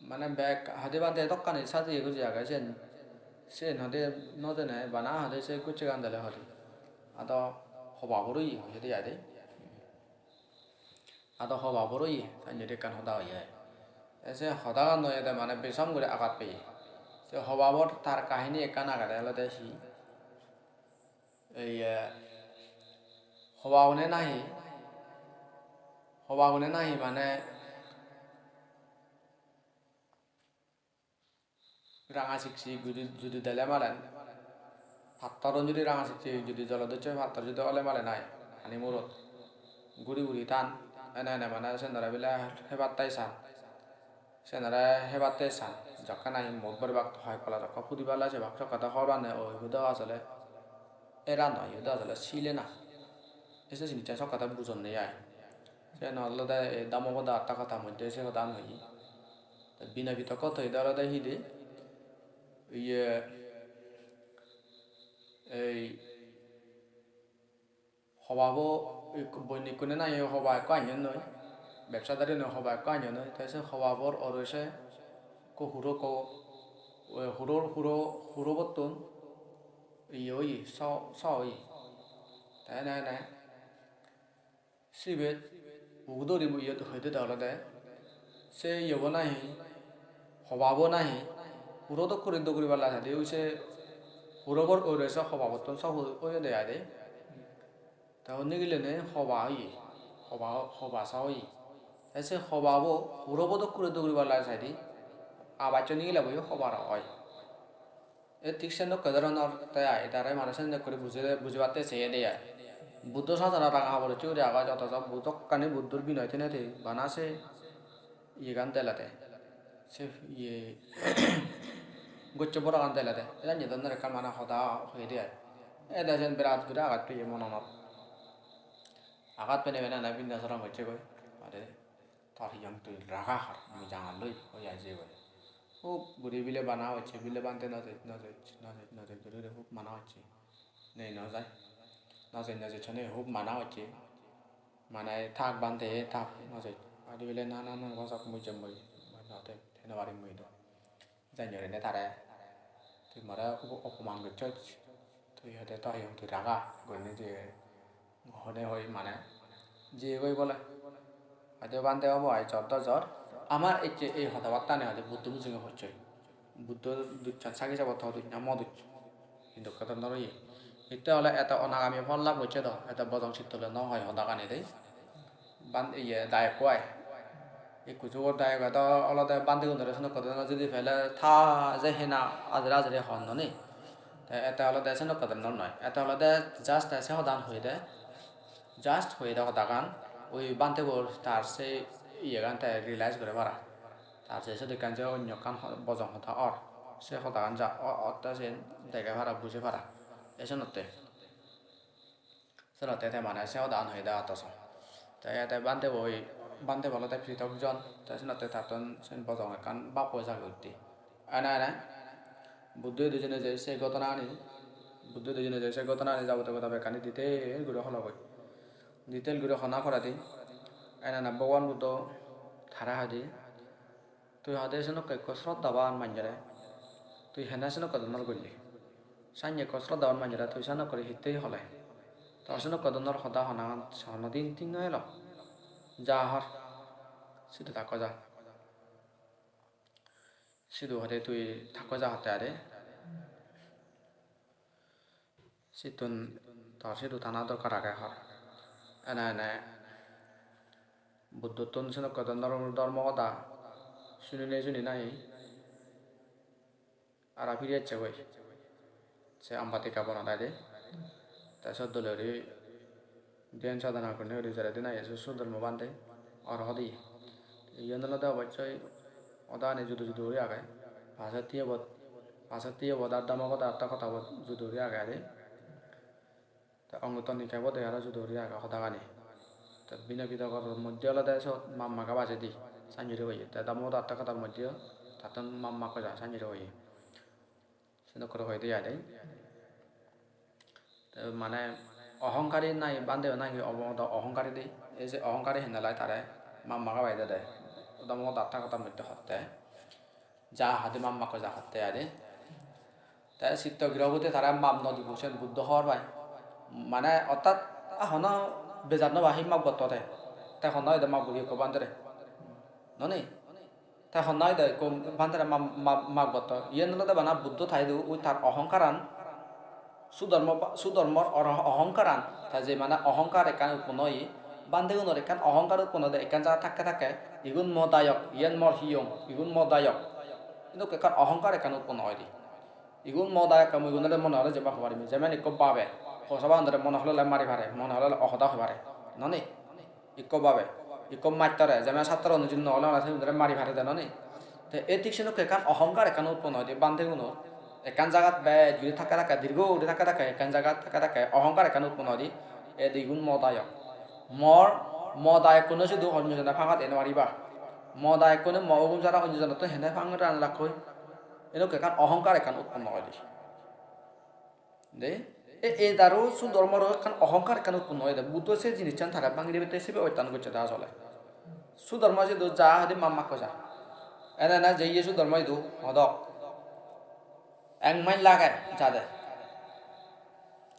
Mane bek hadi bade dokkani sajiye guji age siyen. Siyen hode no jene bana hode se ekkucchegan dele hode. Ado hobabor oye hoyede ai de. Ado hobabor oye, sannye ekkan hoda hoye. Te se hodagan oyede mane bejom guri agat peye. Se hobabor tar kahini ekkan agede olode hi? Ei, eh, hobagune nahi, hobagune nahi mane ranga siksik judi, judi dele malen, pattorun judi ranga siksik judi jolodocche pattor judi ole malen ai, pani murot guri guri tan, ene ene mane senore bile hebatte san, senore hebatte san, jokke nahi mot boribak hoi pala jokke pudi pala sebak sokke do hobor pande, o ibe do asole era noi, ibe do asole sile na. Ei se jinissan sokke do bujon nei ai. Siyen olode ei Dhammapada Attakatha moddhe se hodan hoye. Te Binoy Pitokko hoide olode hi de? Iye, ei hobabo ikko, boinnikkune nahi hoba ekko anyon noi, bebsadarine hoba ekko anyon noi, te se hobabor ore se ekko huro ekko, huro, huro, hurobottun iye oye, so, so oye. Te ene ene sibet ugu duri bo iyot hoide de olode se iyebo nahi, hobabo nahi, huro dok guri dok guriballa saide ui se hurobor ore se hobabottun so oyede ai de. Te undi gilene hoba oye, hoba, hoba sa oye. Te se hobabo hurobo dok guri dok guriballa saide, abaccoi nigilebo yo hobar oi. E thik sendokke doronor te ai, tare mane sendokke guri bujile, bujibatte seyede ai. Buddho sajonot ranga habor ucche guri agoj, otojo bu-, jokkani Buddhor binoy tenete bana se iyegan delede. Se iye gocche borogan delede. Eyan ye donnor ekkan mane hoda hoyede ai. Ede siyen birat guri agat peye mononot. Agat penei penei ene pindasoron gocchegoi. Ade. Tor hiyong tui raga hor, mui jangal loi, oi ai jei goi. Hub guri bile bana hocche, bile bante no jej, no jej, no jej, no jej guri guri hub mana hocche. Nei no jai. No jej, no jej hone hub mana hocche. Mane thak bante, thak, no jej. Adi bile na, na, na, bojok mui jem mui. Mui no thek, thei no parim mui do. Jani gurinei tare, "Tui more upo-, opoman gocchos, tui hoide to hiyong tui raga," gurinei je hone hoi mane jiyegoi bole. Hoide, "Bhante obo ai jor do jor, amar ecche ei hodabattani hoide Buddho mujunge hocchoi. Buddho dujchan sagi sabo to duj na mo duj." Hintu hoda nw oye. Hitte ole eto onagami phol lab gocche do, eto bojong sittole nw hoi hodagani de. Ban-, iye, dayokko ai. Ikko jugor dayok edo olode bhantegunore senokke dhoronor judi pele ta je hena ajere ajere hon noni. Te ete olode senokke dhoronor noi. Ete olode just te se hodan hoide. Just hoide hodagan. Ui bhantebor tar se iyegan te realize gore para. Tar se sot ekkan je onyo ekkan ho-, bojong hoda or. Se hodagan ja o-, otte sen dege para, buje para. Esenotte. Senotte te mane se hodagan hoide atto so. Te, te bhantebo oi, bhantebo olode pritok jon, te senotte tattun sen bojong ekkan bappo jage utte. Ene ene, Buddho idu jeinei je se ghotona ani, Buddho idu jeinei je se ghotona ani jabotiyo hoda bekkani detail guri hologoi. Detail guri hona poredi, ene ene Bhogoban Buddho tare hoide, "Tui hoide senokke ekko sroddhaban manjore, tui hene senokke dhoronor golle? Sanye ekko sroddhaban manjore tui senokkore hittey hole? Tor senokke dhoronor hoda honagan honodin thik no elo. Ja hor, sidu thakko ja. Sidu hoide tui thakko ja hotte ade." Sittun tor sidu thana dorkar age hor. Ene ene Buddhottun senokke dhoronor dhormo hoda suninei suni nahi ara phiri ecche goi. Se Ambatika bonot aide. Te sot dole guri dhyan sadhana gurinei guri jeredi nahi se Sudharma bhante orohot oye. Iyen olode obossoi hodani judo judo guri age. Pasotti obot, pasotti obot ar Dhammapada Attakathabot judo guri age ade. Te Anguttara Nikayebot aro judo guri age hodagani. Te Binoy Pitokor moddhe olode sot mammaga bajedi. sanjuri hoye. Te Dhammapada Atta Kathattha moddheyo tattun map makkoi ja sanjuri hoye. Sen dokke guri hoide ai de. Te mane ohonkari nahi bhante nahi obo do ohonkari de. Ei je ohonkari henne lai tare map maga bai de de. Dhammapada Atta Kathattha moddhe hotte. Ja hadi map makkoi ja hotte ai de. Te sitto girobode tare map no dibo, sen Buddho hor pai. Mane ortat a hono bejar no pai hi map gotto te. Te honna hoide map guri ekko bhantere. Noni? Te honna hoide ekko bhantere map, map, map gotto. Iyen olode bana Buddho tai do ui tar ohongkaran. Sudormo, sudormor oro-, ohongkaran. Te je mane ohongkar ekkan utponno oye. Bhantegunor ekkan ohongkar utponno de ekkan jagat thakke thakke. Igun mo dayok, iyen mor hiyong, igun mo dayok. Hintu ekkan ohongkar ekkan utponno oide. Igun mo dayok, mui igunore mone hole jempai hoi parim. Jemon ikko babe, hosa bagunore mone hole mari pare, mone hole hoda hoi pare. Noni? Ikko babe, ikko mastore, jemon satro unujin no hole mane sigunore mari pare de noni? Te ei thik sendokke ekkan ohongkar ekkan utponno oide bhantegunor. Ekkan jagat bej guri thakke thakke, dirgho guri thakke thakke, ekkan jagat thakke thakke ohongkar ekkan utponno oide. Ede igun mo dayok. Mor, mo dayokkune sidu onyo jone pangat ei no pariba. Mo dayokkune mo hugum sara onyo jonottun hene pangat ana lakkoi. Edokke ekkan ohongkar ekkan utponno oide. De, e, edaro sudormoro ekkan ohongkar ekkan utponno oide. Buddho se jinissan tare bhangi dibette sibe ottan gocche de asole. Sudormo sidu ja hadi map makkoi ja. Ene ene jeye sudormo idu hodok. Ek maj lage jade.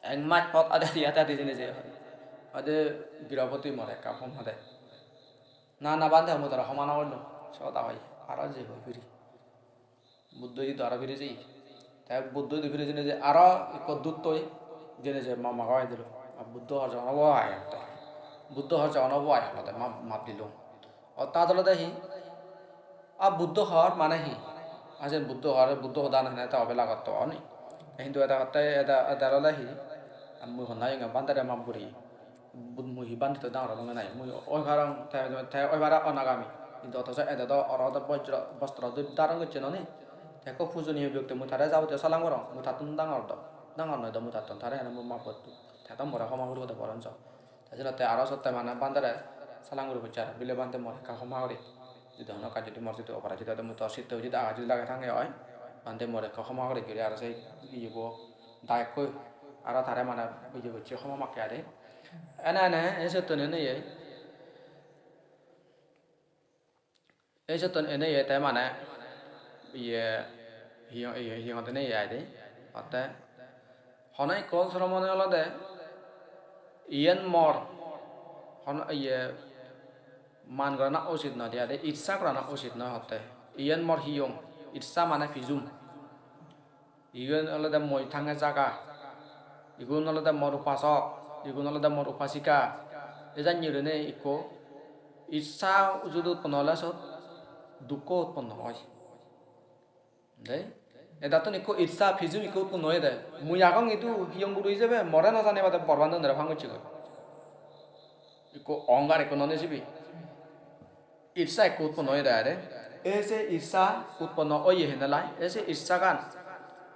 Ek maj pot ade adi ade adi jeni je. Ade giroboti more ekka hom hade. Na, na, bhante, mui tore homa no gollung. Se hoda hoi, aro je hoi piri. Buddho idu aro piri jeye. Te Buddho idu piri jeinei je aro ikko duttoi jeinei je map maga pai dilo. Ar Buddho hor je onobo ai hotte. Buddho hor je onobo ai hotte map, map dilung. Orthat olode hi? A Buddho hor mane hi? A je Buddho hor, Buddho hodan hene te obela gotto oni. Hintu eda hotte, eda, eda olode hi? Ar mui honna oyonge bhantere map guri. Bud-, mui hi bhante to dangor olonge nahi? Mui oi parong, te, te oi pare onagami. Hintu othoso ede do oro do bojro, bostro dhoron gocche noni. Te ekko pujoniyo byokti, mui tare jabotiyo salam gorong, mui tattun dangor do, dangor noi do mui tattun, tare hene mui map gotto. Te do more homa guribo de boronjo. Te senotte aro sotte mane bhantere salam guri pocche aro, bile bhante more ekka homa guri. Jodi hono ekkan jodi mor jodi oporajit oi de, mui to sitte ujit aga jodi lage thange oi, bhante more ekka homa guri guri aro se iyebo dayokkoi aro tare mane iye gocche homa makke ade. Ene ene ei sottun ene ye. Ei sottun ene ye te mane iye hi, iye hi hongotte ene ye ai de. Otte hono ekko sromone olode iyen mor, hono iye man gorana usit noi de ai de, irsa gorana usit noi hotte. Iyen mor hiyong, irsa mane pijum. Igun olode mui thange jaga. Igun olode mor upasok. Igun olode mor upasika. Ejanye gurinei ikko irsa judi utponno ole sot dukko utponno oi. Dei? Edattun ikko irsa pijum ikko utponno oye de. Mui agong idu hiyong guru ijebe more no jane bade bor bhantegunore phang gocche goi. Ikko ohongkar ikko none sibe. Irsa ekko utponno oyede aai de. Ei se irsa utponno oye hene lai, ei se irsagan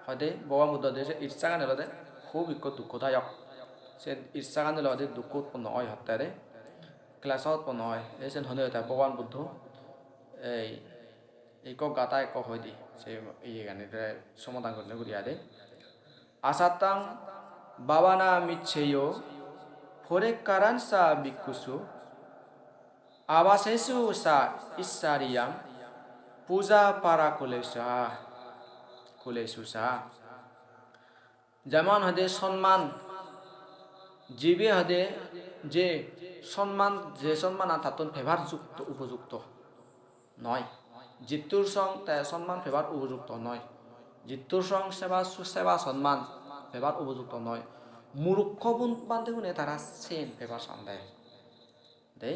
hoide Bhogoban Buddho hoide se irsagan olode hub ekko dukkhodayok. Se irsagan olode dukkho utponno oi hotte de, klesho utponno oi. Ei sen hone hoide Bhogoban Buddho ei ekko gatha ekko hoide se iyeganire somadan gurinei guri aai de. Asattang bhavana miccheyo porikkaransa bhikkhusu avasesu sa issariyam puja para kulesu sa, kulesu sa. Jemon hoide sonman, jibe hoide je sonman, je sonmanan tattun pebar jukto, upojukto noi. Jittur song te sonman pebar upojukto noi. Jittur song seba, seba sonman pebar upojukto noi. Murukko bun-, bhantegune tara sen pebar san de. De?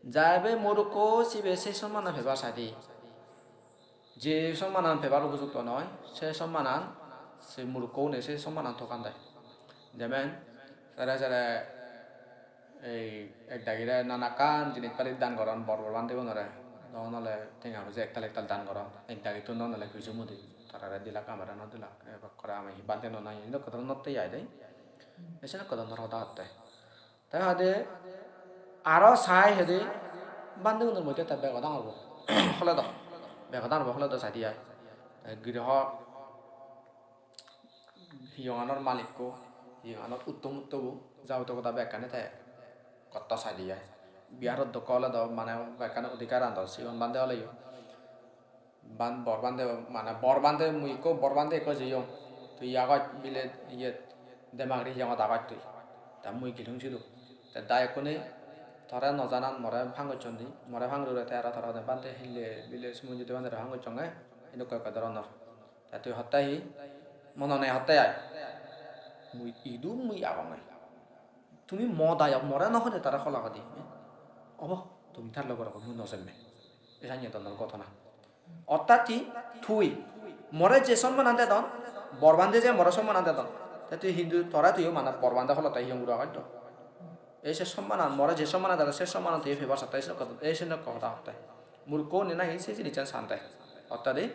Jaibe murukko sibe se sonmanan pebar sai de. Je sonmanan pebar upojukto noi, se sonmanan se murukko une se sonmanan tokan de. Jemen, sere sere ei ek dagire nanakkan jinis padi dan goron bor bor bhantegunore. Don ole tenga poije ektal ektal dan goron. Ek dagittun don ole piju mudi. Tarare dilak, amare no dilak. Ebakkore ami hi bhante no nai, edokke dhoronor te ai de. Esen ekko dhoronor hoda hotte. Te hoide aro sai hoide Bhantegunor moddhe te bego dangor bo hole do, bego dangor bo hole do saide ai. Te griho hiyonganor malikko, hiyonganor utto muttobo, jabotiyo hoda bekkani te gotto saide ai. Biharot dokko ole do mane bekkani odhikar an do, sigon bhante oleyo. Ban-, bor bhante, mane bor bhante, mui ikko bor bhante ikko jeyong. Tui agoj bile iyet Demagiri hiyongot agoj tui. Te mui gelung sidu. Te dayokkune tore no janan more phang gocchon di, more phang gurore te aro tara hode bhante hille bile Sumonjyoti bhante re phang gocchonge, hintu ekko ekko doronor. Te tui hotte hi? Monone hotte ai? Mui idu mui agonge. Tumi mo dayok, more no hode tara hola hodi. Obo, tumi tar logor obo, mui no jemme. Esanye donnor gotona. Ortat hi? Tui more je sommanan dedon, bor bhante je more sommanan dedon. Te tui hintu tore tuiyo mane bor bhante holotte hiyong guro agoj do. Ei se sommanan, more je sommanan dedon, se sommanan tui pebar satte, ei se nokko hoda hotte. Murkko gune nahi se jinissan sande. Ortat ei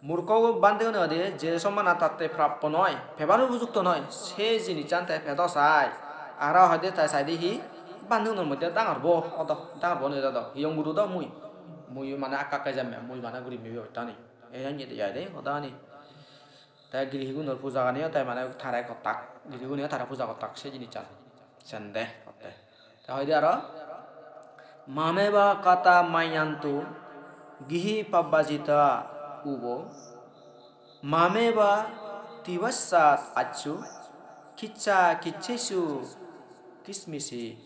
murkko bhantegune hoide je sommanan tatte prappo noi, pebar upojukto noi, se jinissan te pedo sai. Aro hoide te saide hi bhantegunor moddhe dangor bo odo, dangor bo odo, hiyong guro do mui. Mui mane akke akke jemme, mui mane gurim ibe ottani. Ei anye de ai de hodani. Te girihigunor pujaganiyo te mane tare gottak, girihiguniyo tare puja gottak se jinissan. Sende hotte. Te hoide aro, "Mameva kata mayantu gihi pabbajita ubo, mameva tivassat acchu kiccha kicchesu kismisi.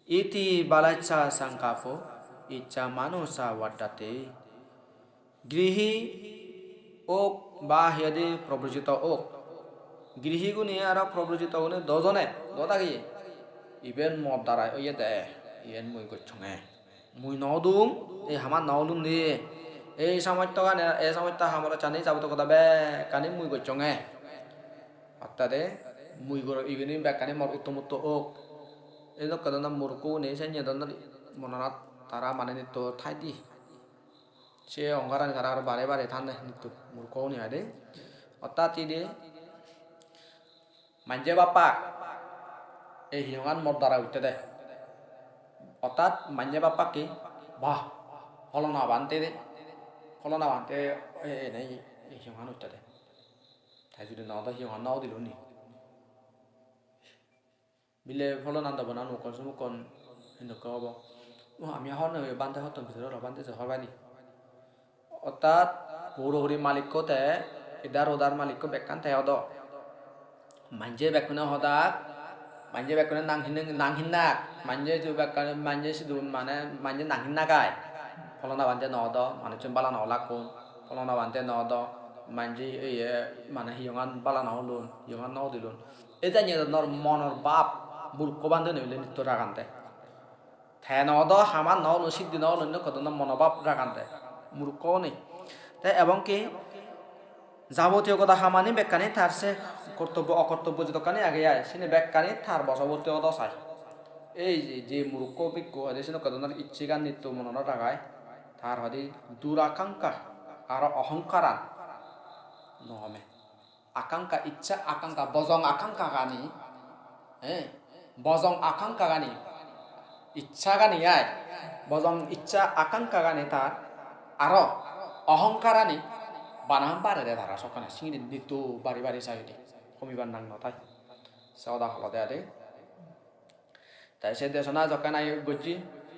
Iti balaccha sankappo iccha manusa vaddate." Grihi ok ba hi hoide probrojito ok. Grihi gune aro probrojito gune dojone do dagi. Iben mor darai oye de, iyen mui gocchonge. Mui no odung, ei haman no olun de. Ei samottogani, ei samotta hamorot sani jabotiyo hoda bekkani mui gocchonge. Ottade mui goro iguni bekkani mor utto mutto ok. Ei dokke donnor murukko gune senne donnor monanot tara mane nitto thai di. Se ohongkarani tara aro bare bare thanne nitto murkho gune ai de. Ortat hi de? Manje bappak, ei hiyongan mor dara utte de. Ortat manje bappak hi? Bah, holona bhante de. Holona bhante e-, ene ei hiyongan utte de. Te judi no odo hiyongan no udilun ni? Bile pholona dobonan mukkon sumukkon hindokke obo. O, ami hobor nw pei, bhante hotton bidire olo, bhante je hobor pai ni. Ortat puro puri malikko te, idar udar malikko bekkan te odo. Manje bekkune hodak, manje bekkune nang hinne, nang hinnak, manje sidu bekkan, manje sidu mane, manje nang hinnak ai. Pholona bhante no odo, manuchun bala no olakkun, pholona bhante no odo, manje iye mane hiyongan bala no olun, hiyongan no udilun. Ei janye donnor monor bhab murukko bhante nw pele nitto ragan de. Te no odo, haman no olun, siddhi no olun, nokko donnor mono bhab ragan de. Murukko gune. Te ebong ki jabotiyo goda hamani bekkani tar se kortobbo okortobbo jedokkani age ai, sini bekkani tar bosobotti odo sai. Ei je, je murukko bhikku hoide sini nokko donnor icchegan nitto monot ragai, tar hoide durakankha aro ohongkaran no home. Akankha, iccha akankha, bojong akankha gani, eh, bojong akankha gani, iccha gani ai, bojong iccha akankha gani tar, aro ohongkarani bana barede tara sokkene, singiri nitto bari bari saide, homibar nang no thai. Se hoda holode ade. Te se desona jokke nahi gojje,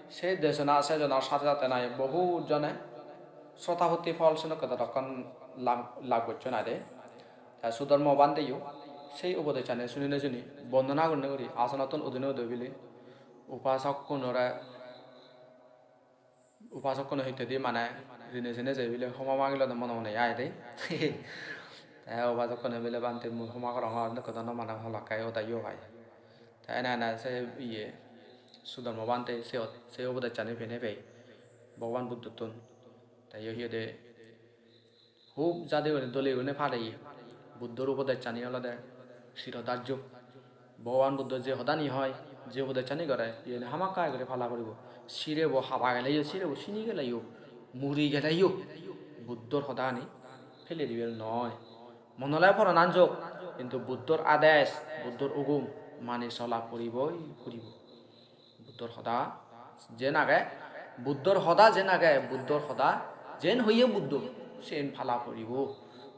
se desona sejonor sate sate nahi bohut jone srotapotti phol senokke dodokkon lab, lab gocchon aide. Te Sudharma Bhanteyo sei upodeshani suni nejuni bondona gurinei guri asanottun udinei udoi bili upasokkunore, upasokkuno hittedi mane rine sine jei bile homa magilode mone mone ai de. Te upasokkune bile, "Bhante, mui homa gorongor, nokko dono mane holakke odayo pai." Te ene ene se iye Sudharma Bhante siyot se upodeshani pene pei Bhogoban Buddhottun. Te iyo hi hoide hub jadi gurinei dole gurinei padeye. Buddhor upodeshani olode sirodhajjo. Bhogoban Buddho je hodani hoi, je upodeshani gore, iyeni hamakkai guri pala puribo. Sirebo haba geleyo, sirebo sini geleyo, muri geleyo, Buddhor hodani pele dibar noi. Monole poranan jok, hintu Buddhor ades, Buddhor ugum mani sola puriboi puribo. Buddhor hoda Jen age, Buddhor hoda jen age, Buddhor hoda jen hoye Buddho, sen pala poribo.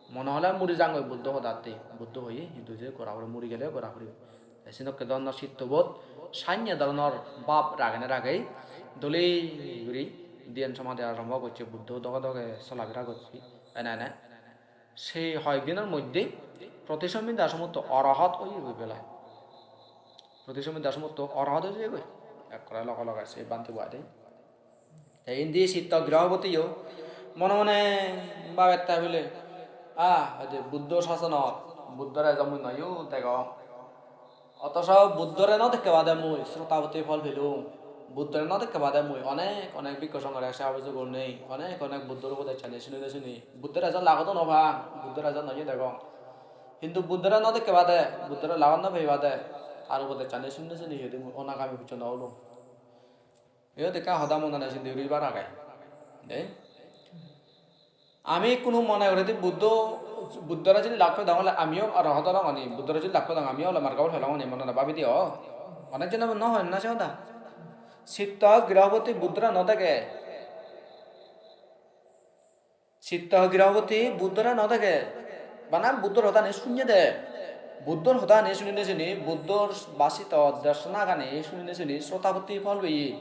Mone hole muri jangoi Buddho hodatte, Buddho hoye, hintu je gora pore, muri gele gora poribo. Te senokke dhoronor chittobot, sanye dhoronor bab ragene ragei, dole guri dhyan somadhi arombo gocche, Buddho doge doge solabira gocche, ene ene. Se hoyek dinor moddhe Protisomyida somotto orohot oye goi belai. Protisomyida somotto orohot oye goi. Ekkore loge loge se bhante bo ade. Te indi Chitta Grahapatiyo mone mone babette bile, ah, hoide Buddho sasonot, Buddhore ejo mui noyo degong. Othoso Buddhore no dekke bade mui Sotapatti phol pelung. Buddhore no dekke bade mui onek onek bhikkhu songhore seba pujo gornei, onek onek Buddhor upadesani sunei sunei. Buddhore ejo lagot no pang, Buddhore ejo noyo degong. Hintu Buddhore no dekke bade, Buddhore lagot no pei bade, tar upadesani sunei sunei hi hoide mui onagami pojjonto olung. Iyot ekka hoda monane sindi guribar age. De? Ami ikkunu mone guri de Buddho, Buddhore jodi lak pedong ole amiyo orohot orong oni, Buddhore jodi lak pedong amiyo ole margo phol pelong oni monane babi diyo. Onek jone no hon na se hoda. Chitta Grahapati Buddhore no dege. Chitta Grahapati Buddhore no dege, bana Buddhor hodani sunye de. Buddhor hodani sunine sini, Buddhor bhasito desonagani sunine sini, Sotapatti phol peye.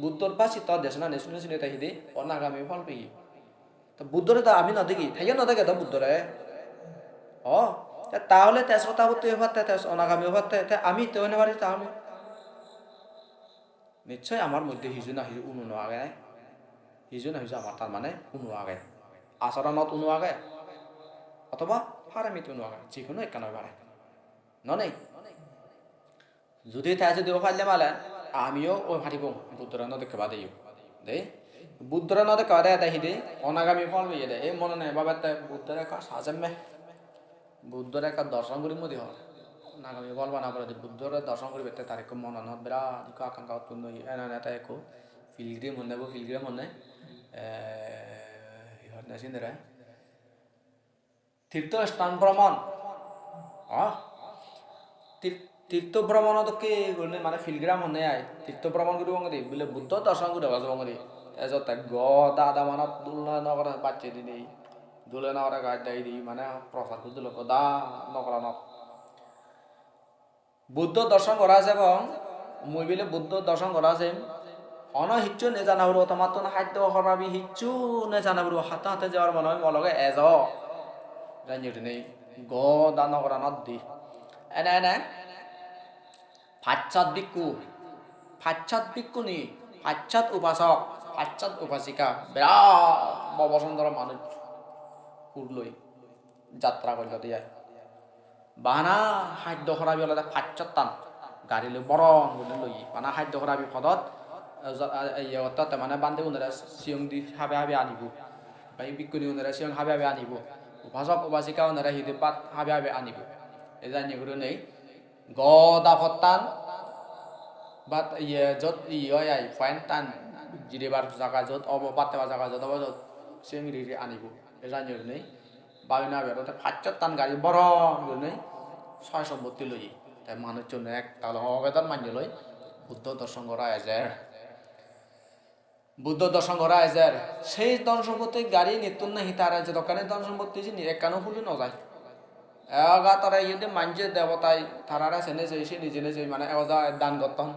Buddhor bhasito desonagani sunine sini te hidi onagami phol peye. To Buddhore to ami no degi, teyo no dege to Buddhore. O, te tahole te Sotapatti obatte, te onagami obatte, te ami te hone pari tahole. Nichchoi amar moddhe hiju na hiju uno no age, hiju na hiju amar tar mane uno age, acharonot uno age, othoba paramit uno age, je hono ekkan oi pare, no nei? Judi te judi o palle male, amiyo oi paribong, Buddhore no dekke badeyo. De, Buddhore no dekke bade ede hidi, onagami phol peye de, ei monane babette Buddhore ekka sajemme. Buddhore ekka dorson gurim modi hor. Nagami bol bana poredi Buddhore dorson guribette tar ekko monanot birat ekko akangkha utponno oye. Ene ene te ekko pilgrim honne bo, pilgrim honne, eh, hi honne sinire? Tirtho sthan bhromon. Ah? Tir-, tirtho bhromono dokke gurinei mane pilgrim honne ai. Tirtho bhromon guribong guri, bile Buddho dorson guribar jebong guri. Ejotte goda adamanot dul no gore bacche dinei. Dole nagore gaj dagi di mane prosar guri dilo goda nogoranot. Buddho dorson gora jebong, mui bile Buddho dorson gora jem. Hono hissu nejana puribo, tomattun haddo horabi hissu nejana puribo, hatte hatte jebar mone oi mo loge ejo. Janye gurinei goda nogoranot di. Ene ene pachchat bhikkhu, pachchat bhikkhuni, pachchat upasok, pachchat upasika, birat bobo sondro manuj hur loi jatra gollode ai. Bana haddo horabi olode pachchattan gari loi boron guri loye. Bana haddo horabi podot, eh, ja-, eh, iye gotte mane bhantegunore siyong di habe habe anibo. Bai bhikkhunigunore siyong habe habe anibo. Upasok upasikagunore hidi bhat habe habe anibo. Ei janye gurinei goda pottan, but iye, jot iye oi ai, point tan jirebar jaga jot obo, bhat hebar jaga jot obo, jot sengiri ri anibo. Ei janye gurinei babina bero te pachchattan gari boron gurinei soy sompotti loye. Te manuchchune ek tala obedor manye loi Buddho dorson gora ejer. Buddho dorson gora ejer. Sei dhon sompotti gari nittun nahi tara jedokkani dhon sompotti sini ekkano huli no jai. Ega tara iyot manje debotai tarare sene jei, sini jene jei mane ego ja dan gotton.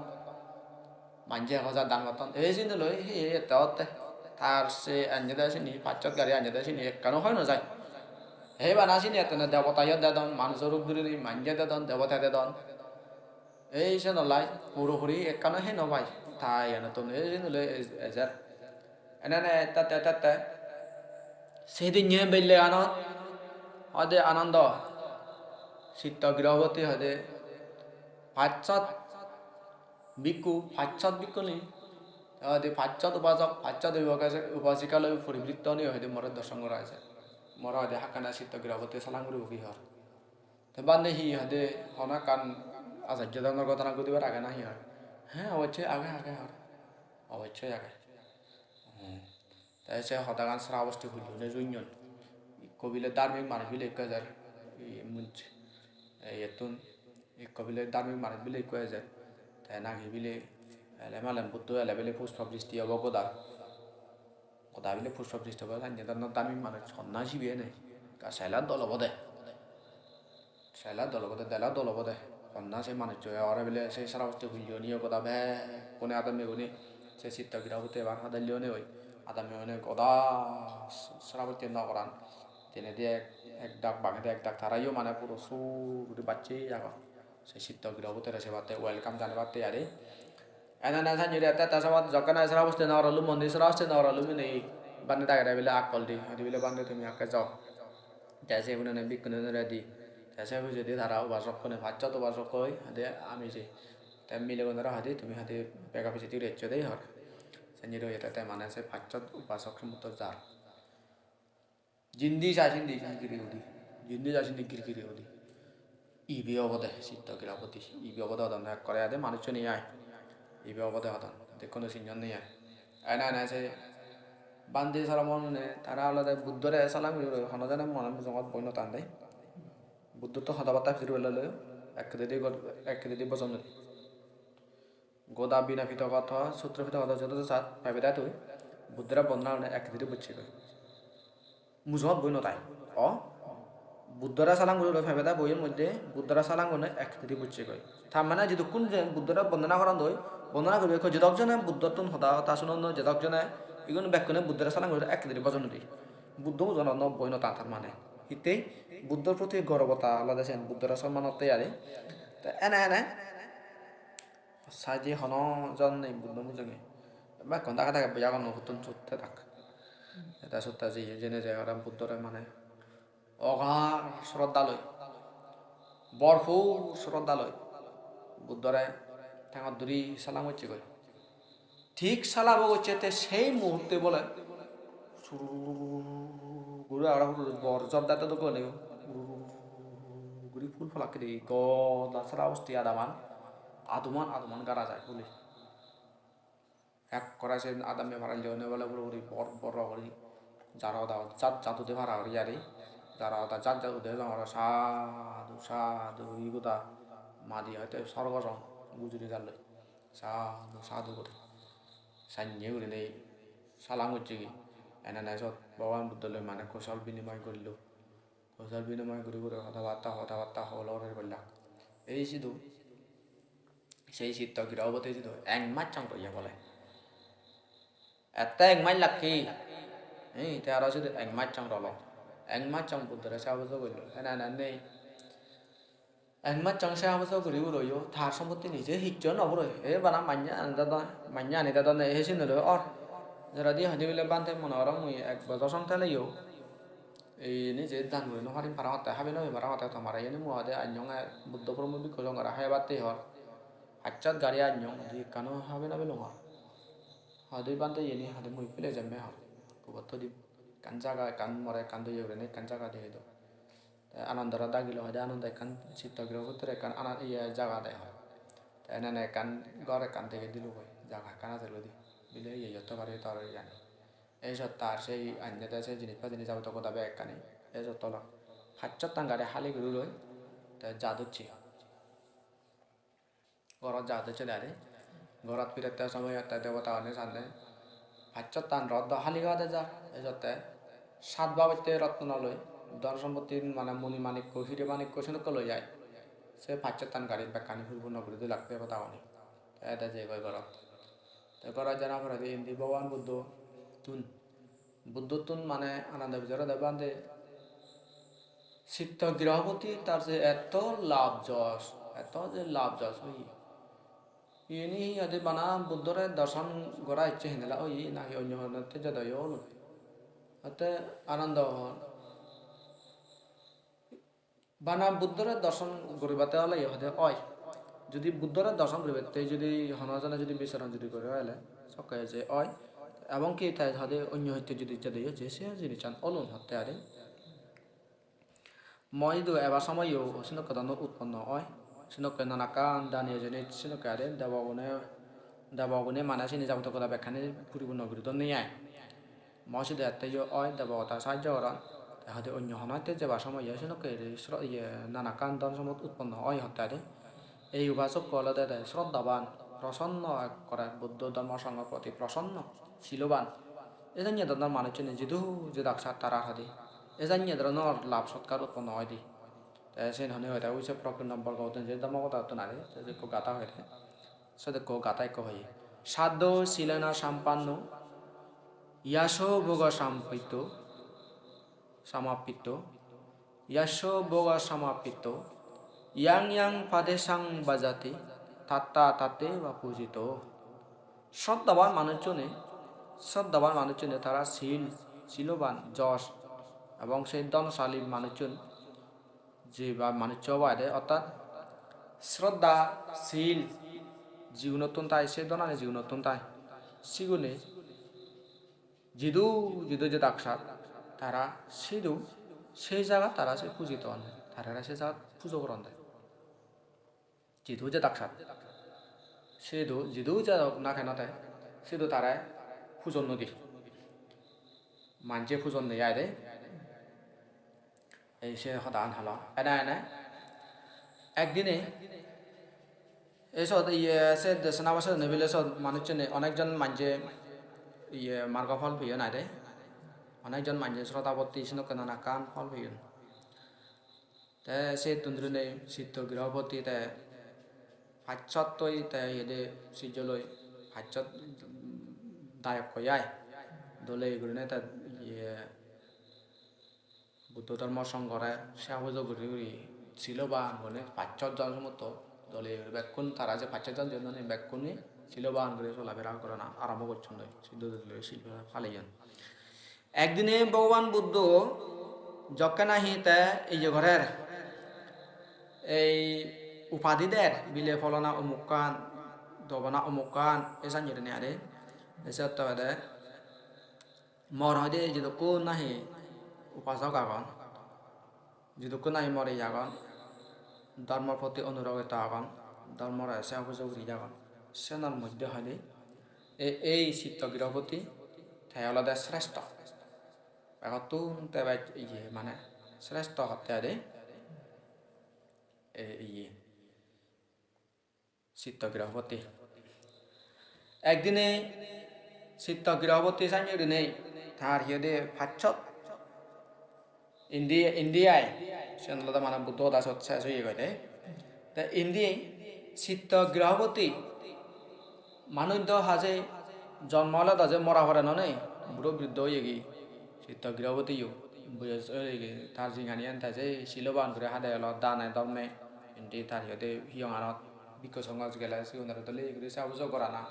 Manje ego ja dan gotton. Ei sini loi hi hi ette otte. Tar se anjede sini, pachchot gari anjede sini ekkano hoi no jai. Ei bana sini ettene debotayo dedon, manujo rup dhuri dhuri manje dedon, debota dedon. Ei senollai puro puri ekkano hei no pai. Ta iyanottun ei senollai ej-, ejer. Enene ette ette ette ette. Sedinne belleganot hoide Anando. Chitta Grahapati hoide pachchot bhikkhu, pachchot bhikkhuni, hoide pachchot upasok, pachchot upasika loi poribritto oni hoide more dorson gora ejer. More hoide hakkana Chitta Grahapati salam guribo ki hor. Te bhante hi hoide hono ekkan ajajjo dhoronor ghotona ghudibar age na hi hor? He, obossoi age, age hor. Obossoi age. Hmm. Te se hodagan Srabosti hullone junyon. Ikko bile dharmik manuj bile ikko ejer. I muj-, e, iyettun ikko bile dharmik manuj bile ikko ejer. Te nagi bile Ele malen Buddho ele bile pushpa bristi obo goda. Goda bile pushpa bristi obo, sanye dano dami manuj honna sibe ene. Ka sela dol obode. Sela dol obode, dela dol obode. Honna se manuccho ore bile se Srabosti hulyo niyo goda bekkune adamme gune. Se Chitta Girahoti ebar hadalyo ne oi. Adamme gune goda Srabosti nogoran. Dinedi ek, ek dak, bangedi ek dak, tarayo mane puro sur guri bacche agon. Se Chitta Girahotire sebatte, welcome janebatte are. Ene ene sanjuri ette ette sobat jokkene Srabosti nogor olum, mondi Srabosti nogor olum ini bhante dagede bile akkol di, hoide bile, "Bhante, tumi akke jo." Te se hunone bhikkhunore di. Te se pijedi tara ubasokkune, pachchot ubasokkoi hoide, "Ami jei." Te milegunore hoide, "Tumi hoide bega pijedi guri eccho de," hor. Sanjuri hoide te mane se pachchot ubasok somotto jar. Jindi jai sindi girgiri udi. Jindi jai sindi girgiri udi. Ibe obode Chitta Girahoti. Ibe obode odonne ekkore ade manucchune ai. Ibe obode odon. Dekkono sinyon nei ai. Ene ene se bhante saramonune tara olode Buddhore salam guri guri, hono jone mone mujungot boi no tan de. Buddhotto hoda batta pijedi loi loi ek hidedi gor-, ek hidedi bojon nodi. Goda Bina Pitaka tho, Sutra Pitaka tho, jodo sat pebe da tui, Buddhore bondona gurine ek hidedi bocche goi. Mujungot boi no tai. O, Buddhore salam guri guri pebe da boiyo moddhe, Buddhore salam gurine ek hidedi bocche goi. Tar mane jidukkun je Buddhore bondona goron doi, bondona guribe ekko jedok jone Buddhottun hoda, hoda sunon doi, jedok jone igun bekkune Buddhore salam guri ek hidedi bojon nodi. Buddho mujungot no boi no tan tar mane. Hittei Buddhor proti gorobota olode sen, Buddhore somman otte are. Te ene ene saide hono jon nei Buddho mujunge. Bekkun dage dage boi agon, huttun sot thedak. Te sot te jeye, jeinei je aro Buddhore mane ogar sroddha loi, borpur sroddha loi Buddhore thengot dhuri salam gocche goi. Thik salabo gocche te sei muhutte bole sururu guri aro bor jor dette dokke guri, guri phul phalak guri goda Srabosti adaman, aduman aduman gara jai phule. Ekkore se adamme paralloi onei bole puro puri bor bor guri jaro hoda jat jat ude para guri ari. Jaro hoda jat jat ude jongor, sadhu sadhu, ei goda madi hoite sorgo song gujuri jalloi. Sadhu sadhu guri sannye gurinei salam gocchegi. Ene ene sot Bhogoban Buddho loi mane kusol binimoy gorillo. Kusol binimoy guri guri hoda batta, hoda batta holo guri bollak. Ei sidu, sei Chitta Girahoti sidu ek mas song roye bole. Ette ek mas lakke. Ei, te aro sidu ek mas song rolo. Ek mas song Buddhore seba pujo gorillo. Ene ene nei. Ek mas song seba pujo guri uroyo, tar sompotti nije hissu no puroi. E bana manye ani dedon, manye ani dedon, e siyen loi or. Jeredi hoide bile, "Bhante, mone gorong mui ek bojor song teleyo ei nije dan guri no parim, parapang otte, habi no pem parapang otte, tomare iyeni mui hoide anyong, e Buddho Promukh Bhikkhu Songhore habi batte hor. Pachchot gari anyong, hoide ekkano habi no pelung hor. Hoide Bhante iyeni hoide mui pele jemme hor. Kubot thoi dim. Ekkan jaga, ekkan more ekkan doye gurinei ekkan jaga degei do." Te Anandore dagilo, hoide Anando ekkan Chitta Girahotire ekkan ana-, iye jaga degong. Te ene ene ekkan ghor ekkan degei dilogoi, jaga ekkan aje loi di. Bile iye iyot thoi pari tor iyani. Ei sot tar sei annede se jinis padi ni jabotiyo goda bekkani. Ei sot tolot pachchottan gari hali guri loi te ja docche. Gorot ja docche de ari. Gorot pirette somoyot te debota gune sande, pachchottan rot do hali guri jar. Ejotte sat babotte rotno loi, dhon sompotti mane moni manikko, hire manikko senokko loi jai. Se pachchottan gari bekkani puripunno guri dilak debota gune. Te ede jegoi gorot. Te gorot jana poredi indi Bhogoban Buddho tun Buddhottun mane Anando pujor ode, "Bhante, Chitta Girahoti tar je etto lab jos, etto je lab jos oye. Iyeni hi hoide bana Buddhore dorson gora icche hinela oye, nahi onyo honotte jede oye olun?" Hotte Anando hon, "Bana Buddhore dorson guribatte ole yo hoide oi. Judi Buddhore dorson guribatte judi hono jone judi bichoron judi guri ole sokke je oi. Ebong ki te hoide onyo hitte judi jede yo je se jinissan olun hotte ari. Mo idu ebar somoyo senokke dano utponno oi. Senokke nanakkan daniye jinis senokke ari debogune, debogune mane sini jabotiyo goda bekkani puripunno guri donne ai. Mo sidu ette yo oi, debota sahajjo goron. Te hoide onyo hono hitte jebar somoy ye senokke eri sro-, iye, nanakkan dhon sompot utponno oi hotte ade. Ei ubasokko olode de sroddhaban, prosonno ekkore, Buddho dhormo songho proti prosonno, siloban. Ejanye dhoronor manuchchune jidu jedak sat tara hadi. Ejanye dhoronor lab sotkar utponno oide. Te sen hone hoide, ui se Prokrit Nobor Gautam je Dhammapada ottun age, te je ekko gatha hoide. Sot ekko gatha ekko hoye. Saddo silena sampanno, yaso bhoga sampitto, samappitto, yaso bhoga samappitto, yang yang padesang bhajati, tatta tatteva pujito. Sroddhaban manuchchune, sroddhaban manuchchune tara sil, siloban, jos, ebong se dhonsali manuchchun, je ba manuchcho obo aide, ortat sroddha, sil, jigunottun tai, se dhonani jigunottun tai, sigune jidu jidu jedak sat tara sidu se jagat tara se pujito onde, tarare se jagat pujo goronde. Jidu jedak sat sidu, jidu jedok na keno te, sidu tare pujon nw di. Manje pujon nei aide. Ei se hodan holo. Ene ene ekdine ei sot iye se desona bosonne bile sot manuchchune onekjon manje iye margo phol peyon aide. Onekjon manje srotapotti senokke nanakkan phol peyon. Te settun durinei Chitta Girahopoti te pachsot toi te iyede sijjoloi pachsot dayok hoi ai. Dole gurinei te iye Buddho Dhormo Songhore seba pujo guri guri siloban gurinei pachsot jon somotto dole guri bekkun tara je pachsot jon jeyon bekkune siloban guri solabera gorana arambo gocchon doi. Sidu dole sil paleyon. Ekdine Bhogoban Buddho jokke nahi te iye gorer, ei upadi der, bile pholona omukkan, dobona omukkan, e sannye gurinei are. Te siyot olode mor hoide jidukkun nahi upasok agon, jidukkun nahi mor iye agon, dhormor proti onurogito agon, dhormore seba pujo guri agon, siyanor moddhe hoide ei, ei Chitta Girahopoti te olode srestho. Begottun te bej iye mane srestho hotte hoide ei iye Chitta Girahopoti. Ekdine Chitta Girahopoti sannye gurinei tar hi hoide pachsot indi, indi ai, siyen olode mane Buddho hoda sot ses oye goi de. Te indi Chitta Girahopoti manuj do haje jonmo ole do je mora pore nw nei, buro briddho oyegi. Chitta Girahopoti yo boyos oyegi, tar jinghaniyan te je siloban guri hade olo dane dhorme, indi tar hi hoide hiyonganot bhikkhu songho gele sigunore dole guri seba pujo gorana.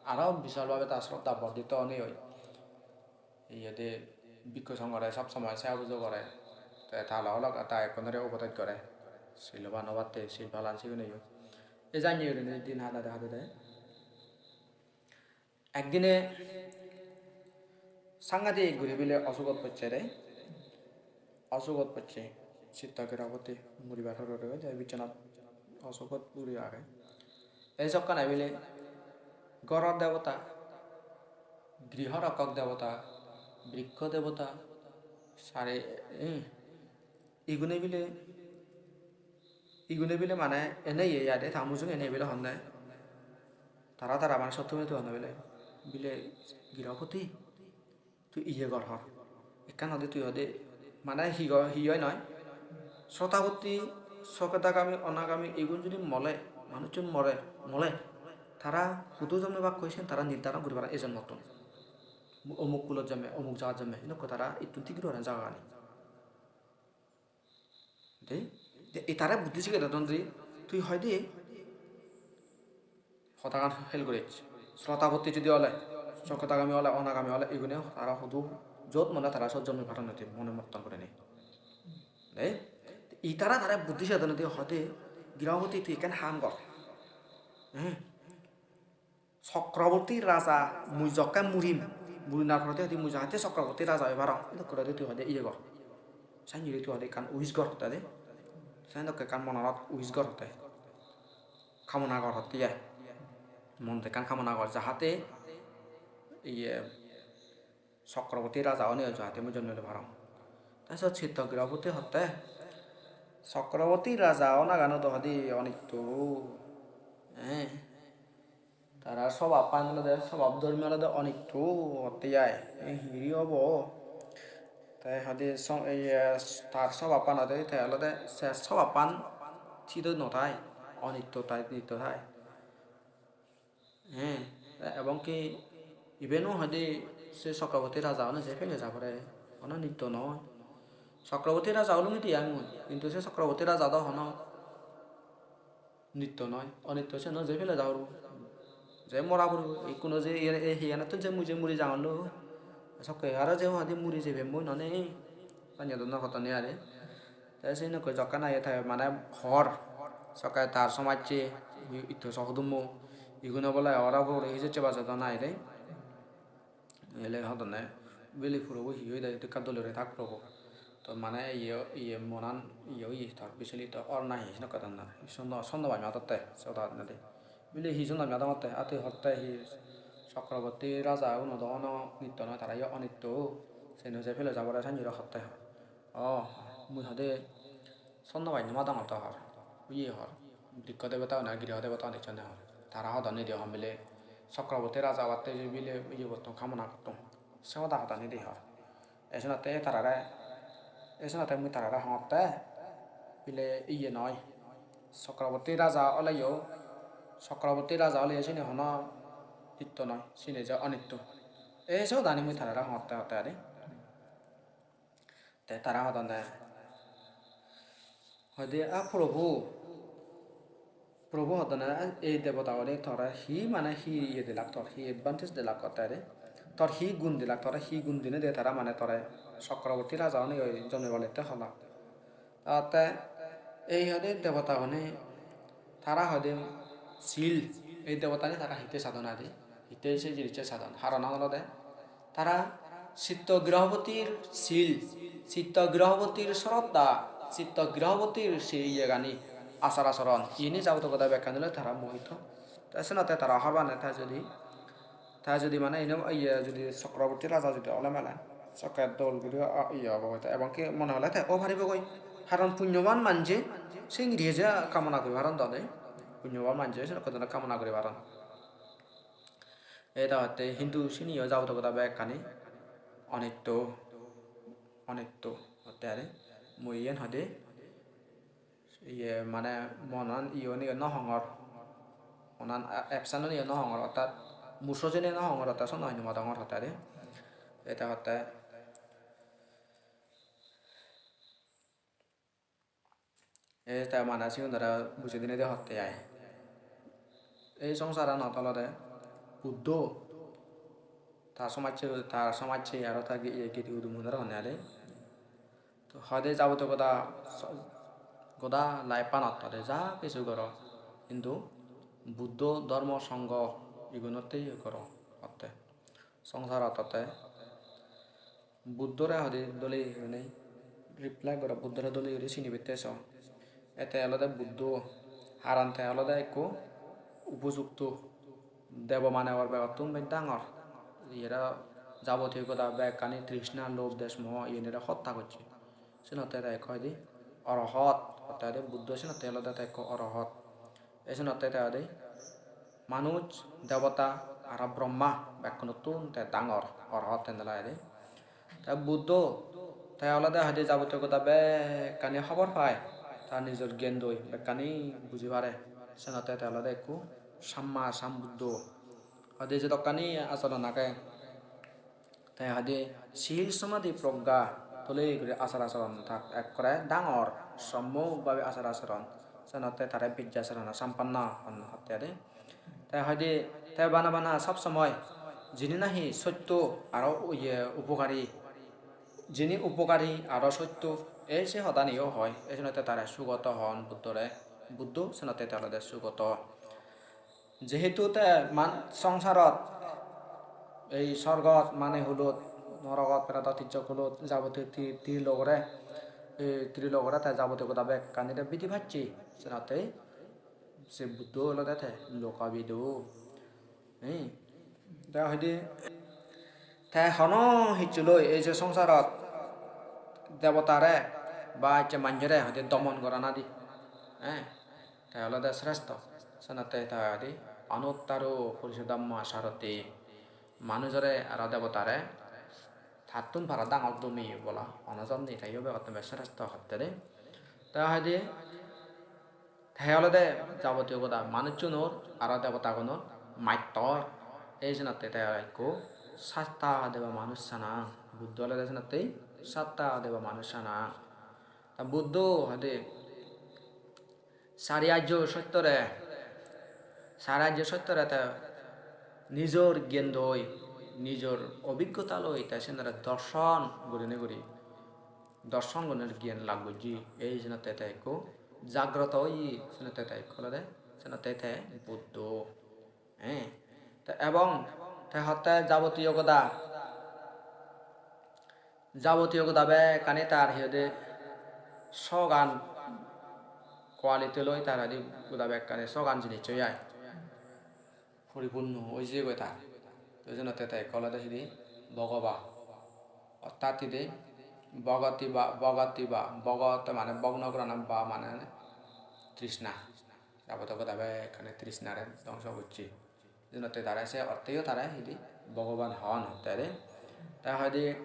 Aro bishal bhabe ta sroddha bordhito onei oi. Iyede bhikkhu songhore sob somoi seba pujo gore. Te ta logey logey ta ekkunore upodes gore. Siloban obatte, sil palan siguneyo. E janye gurinei din hadade hadade. Ekdine sangadik guri bile osugot pocche de. Osugot pocche. Chitta Girahopoti muribar horo horo oide, bisonat osugot puri age. Ei sokkene bile ghoror debota, griho rokkok debota, brikkho debota, sari, eh, igune bile, igune bile mane ene iye iyade, ta mujunge ene bile honne. Tara tara mane sotto mane honne bile, bile Girahopoti, tui iye gor hor. Ekkan hoide tui hoide mane hi gor, hi oi noi. Srotapotti, Sokedagami, Onagami igun judi mole, manuchun more, mole, tara hudu jonmebak hoi siyen tara nirdharon guri paron ei jonmottun. Omuk kulot jonme, omuk jagat jonme, hinokko tara ittun thik guri paron jagagani. De, de, itare buddhi sigei dedon de, tui hoide hodagan hel guric. Srotapotti judi ole, Sokedagami ole, Onagami ole, igune tara hudu jot mone tara sot jonmi paron de mone motton gurinei. De, itara tara buddhi sigei dedon de hoide, Girahopoti tui ekkan ham gor. He? Chakraborti raja mui jokke murim, murinar poredi hoide mui jahate Chakraborti raja oi parong, edokke hoide tui hoide iye gor. Sannye guri tui hoide ekkan wish gor hotte de. Sendokke ekkan monanot wish gor hotte. Kamona gor hotte ai. Monot ekkan kamona gor jahate iye Chakraborti raja onei jahate mui jonmi loi parong. Te sot Chitta Girahopoti hotte, Chakraborti raja onagano do hoide onitto. Eh. Tara sobabpan olode, sobab dhormi olode onitto otte ai. Ei hiri obo? Te hoide so-, iye, tar sobabpan hoide te olode se sobabpan sidu no thai, onitto thai, nitto thai. He, ebong ki ibeno hoide se Chakraborti raja one je pele ja pore, hono nitto noi. Chakraborti raja olungide ai mui, hintu se Chakraborti raja do hono nitto noi, onitto, siyen je pele ja pore. Je mora puribo, ikkunu je iye, ei hiyanottun je mui je muri jangor lo. Sokke aro je hoide muri jebem mui nonei. Panye do no hodon ni are. Te siyenokke jokke nahi te mane hor, sokke tar somajje, itto sohudummo, igun obo lai ora puro hijecche bajodon ai de. Ele hodonne, bili purobo hi oide, ekka dole guri thak purobo. To mane iye, iye monan iye oye, tor bichilito or nahi senokke dhoronor. Sondo, sondo baj madotte, soda hodonne de. Bili hi sondo madotte, ate hotte hi Chakraborti raja uno do ono nitto noi, tara yo onitto. Seno je pele jabore sanjuro hotte. O, mui hoide sondo baj no madongor to hor. Oye hor. Brikko debota hone, griho debota hone ejjonne hor. Tara hodon nide hon bile Chakraborti raja obatte je bile iye gotton, kamona gotton. Se hoda hodon nide hor. Esenotte tarare, esenotte mui tarare hongotte bile iye noi. Chakraborti raja oleyo, Chakraborti raja oleyo sini hono nitto noi, sini je onitto. Ei se hodani mui tarare hongotte hotte ari. Te tara hodonne, hoide, "A Probhu, Probhu," hodonne, "ei debota gune tore hi mane hi iye dilak, tor hi advantage dilak hotte re? Tor hi gun dilak, tore hi gun dinei de tara mane tore Chakraborti raja onei oi jonmebalotte hola?" Te ei hoide debota gune tara hoide sil, ei debotani tara hitte sadon adi, hitte se jinisse sadon. Haronan olode tara Chitto Grihopotir sil, Chitto Grihopotir sroddha, Chitto Grihopotir se iyegani, achar acharon, iyeni jabotiyo hoda bekkani loi tara mohito. Te senotte tara hobor pan te jodi, te jodi mane ene iye jodi Chakraborti raja jodi ole mele, sokke dol guri, a, iye obo goi te, ebong ki mone hole te o paribo goi. Karon punyoban manje se ingiri je kamona guri paron dode, punyoban manje sedokke done kamona guri paron. Ei degotte hintu siniyo jabotiyo hoda bekkani onitto, onitto hotte are. Mui iyen hoide, iye mane monan iye, iye no hongor, monan a-, action-un iye no hongor, ortat murso jene no hongor, ortat sono hoi no madongor hotte are. Ei degotte Ei te mane sigunore bujei dinei de hotte ai. Ei songsaranot olode Buddho tar somajje, tar somajje aro ta gi-, iye giti gudu munore honne ade. To hoide jabotiyo goda, goda life-anot hoide ja kichu goro. Hintu Buddho, Dhormo, Songho igunotte iye goro hotte. Songsarot hotte. Buddhore hoide dole gurinei reply goro, Buddhore dole guri sinibette so. Ete olode Buddho, haron te olode ekko upojukto, debo manebor begottun bej dangor. Iyere jabotiyo goda bekkani trishna, lobh, desh, moho iyenire hotta gocche. Senotte te ekko hoide Orohot, hotte hoide Buddho senotte olode te ekko Orohot. Ei senotte te hoide manuj, debota, aro Brahma bekkunottun te dangor Orohot te olode. Te Buddho te olode hoide jabotiyo goda bekkani hobor pai, ta nijor gyandoi bekkani buji pare. Senotte te olode ekko Samma Sambuddho. Hoide jedokkani acharon age, te hoide sil somadhi progga tole guri achar acharon tak ekkore dangor, sommok bhabe achar acharon, senotte tare Vijja Saraña Sampanna hon hotte ade. Te hoide te bana bana sob somoi jini nahi sotto aro iye upokari, jini upokari aro sotto, ei se hodaniyo hoi, ei senotte tare Sugoto hon Buddhore, Buddho senotte te olode Sugoto. Jehetu te man-, songsarot ei sorgot mane hulot, norogot, peredot, tijjok hulot, jabotiyo tri-, trilogore, ei trilogore te jabotiyo goda bekkanire bidi pacche, senotte se Buddho olode te lokavidu. Ei, te hoide te hono hissu loi ei je songsarot debotare ba ecche manjore hoide domon gorana di. Eh, te olode srestho. Senotte te hoide Anuttaro Purusho Dhamma Sarathi, manujore aro debotare tattun para dangor dumi bola, hono jon nei, te iyo begottun bej sreshto hotte de. Te hoide, te olode jabotiyo goda manuchunor aro debotagunor mattor, ei jenotte te ekku satta deba manuj sana, Buddho olode jenotte satta deba manuj sana. Ta Buddho hoide sari ajjo sottore, sari ajjo sottore te nijor gyan loi, nijor obiggota loi te senere dorson gurinei guri, dorson gurinei gyan lab gojje, ei jenotte te ekku jagroto oye, senotte te ekku olode, senotte te Buddho. Eh, te ebong te hotte jabotiyo goda, jabotiyo goda bekkani tar hi hoide sogan quality loi tar hoide goda bekkani sogan jinis oi ai. Puripunno oi jeyegoi tar. Te jenotte te ekko olode hidi Bhogova. Ortat hidi Bhagati ba, Bhagati ba, Bhogo te mane bhogno gorana ba mane trishna. Jabotiyo goda bekkani trishnare dongso gocche. Jenotte tare se orteyo tare hidi Bhogoban hon hotte de. Te hoide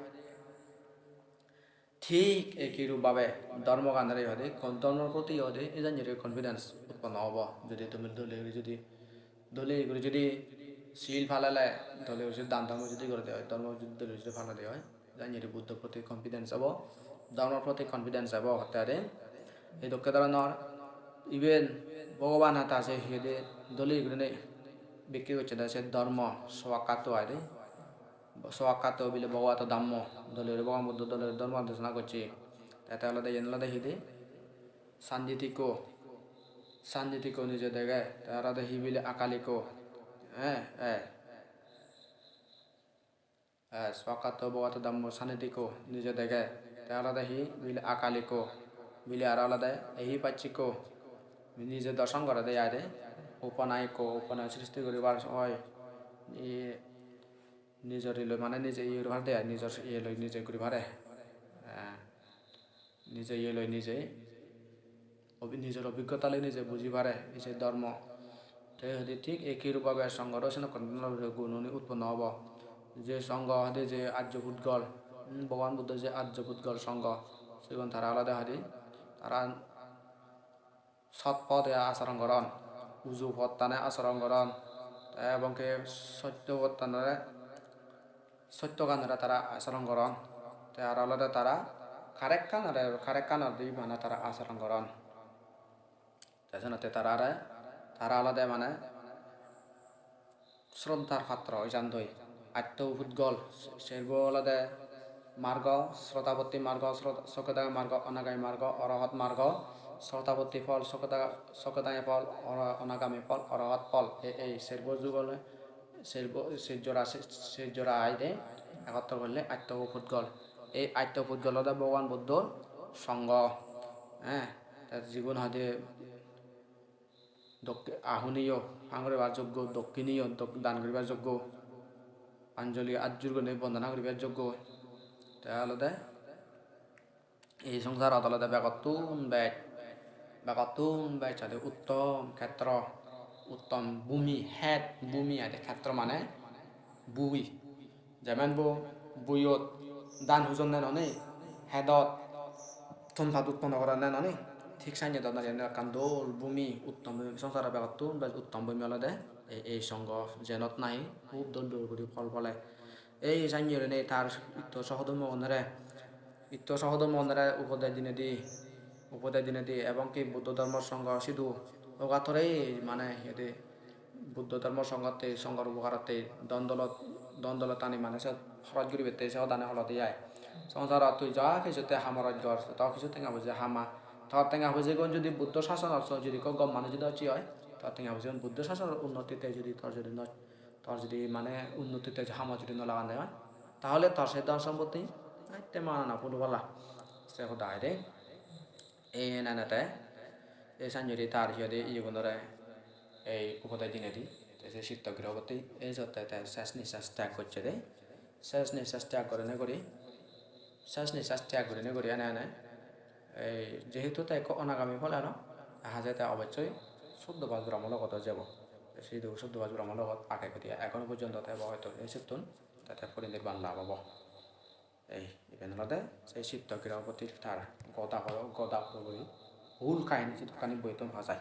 thik eki rup bhabe dhormoganore hoide, kon-, dhormor proti hoide, ei janye confidence utponno obo. Jodi tumi dole guri jodi, dole guri jodi sil palele, dole guri jodi dan dhormo jodi gorede oi, dhormo jodi dole guri jodi palede oi, janye Buddho proti confidence obo, dhormo proti confidence obo hotte ade. Ei dokke dhoronor iben Bhogoban hata se hi hoide dole gurinei bikki gocche de se dhormo swakkato ai de. Swakkato bile Bhogobato Dhammo, dole guri Bhogoban Buddho dole guri dhormo desona gocche. Te, te olode iyen olode hi de? Sanditikko, Sanditikko nije dege, te olode hi bile Akaliko, eh, eh. Eh, Swakkato Bhogobato Dhammo Sanditikko nije dege, te olode hi bile Akaliko, bile aro olode Ehipassiko, nije dorson gorede ai de, Upanayiko, upanay sristi guribar oi, i nijor iloi mane nije iye guri pare de ai, nijor iye loi nije guri pare. Eh, nije iye loi nije, obi-, nijor obiggota loi nije buji pare, ije dhormo. Te hoide thik eki rup bhabe songhoro senokkun gununi utponno obo. Je songho hoide je arjo pudgol, hmm, Bhogoban Buddho je arjo pudgol songho, sigun tara olode hoide, tara sot pode acharon goron, uju pottane acharon goron, te ebong ki sotto pottanore, sottoganore tara acharon goron, te aro olode tara karekkanore, karekkanor di mane tara acharon goron. Te senotte tarare, tara olode mane sroddhar patro oi jandoi. Atto pudgol, serbo olode margo, srotapotti margo, srot-, sokke dagi margo, onagami margo, orohot margo, srotapotti phol, sokke da-, sokke dagi phol, oro-, onagami phol, orohot phol. Ei, ei serbo jugole, serbo, sejjora, se-, sejjora ai de, egottor golle atto pudgol. Ei atto pudgol olode Bhogoban Buddhor songho, eh, te jigun hoide dok-, ahuniyo pang guribar joggo, dokkiniyo dok-, dan guribar joggo, anjoli atjur gurinei bondona guribar joggo. Te olode ei songsarot olode begottun bej, begottun bej hoide uttom khetro, uttom bhumi, het bhumi hoide khetro mane bui. Jemen bo buiyot dhan hujonne noni, hedot thon pat utponno goronne noni, thik sanye dodon yen ekkan dol bhumi, uttom bhumi, songsaro begottun bej uttom bhumi olode ei, ei songho, jenot nahi hub dol dol guri phol phole. Ei sanye gurinei tar itto sohodormogunore, itto sohodormogunore upodes dinedi, upodes dinedi, ebong ki Buddho Dhormo Songho sidu ogattore mane hi hoide Buddho Dhormo Songhotte, Songhor upokarotte, dhon dolot, dhon dolotani mane se horoj guribette se hodani holode ai. Songsarot tui ja kichutte ham horoj gor, to kichu tenga poije hama. Tor tenga poijegun judi Buddho sasonot so judi ekko gom manuj judi ocche oi, tor tenga poijegun Buddho sasonor unnotite judi tor judi no, tor judi mane unnotite hamot judi no lagan de oi, tahole tor se dhon sompotti atte mana na pulu pala. Se hoda ai de. Ei enanete, ei sanjuri tar hi hoide iyegunore ei upodes dinedi, te se sitto girihobotti ei jotte te ses nissas tyag gocche de. Ses nissas tyag gurinei guri, ses nissas tyag gurinei guri ene ene, ei jehetu te ekko onagami phol elo, haje te obossoi suddo bas Brahmo logot jebo. Sidu sobdo ba juramo logot age godi, egono porjonto te bo hoito ei sittun te te porinirban lab obo. Ei iben olode sei Siddho Giroboti tar goda horo, goda horo guri hul kahini sidokkani boittun pa jai.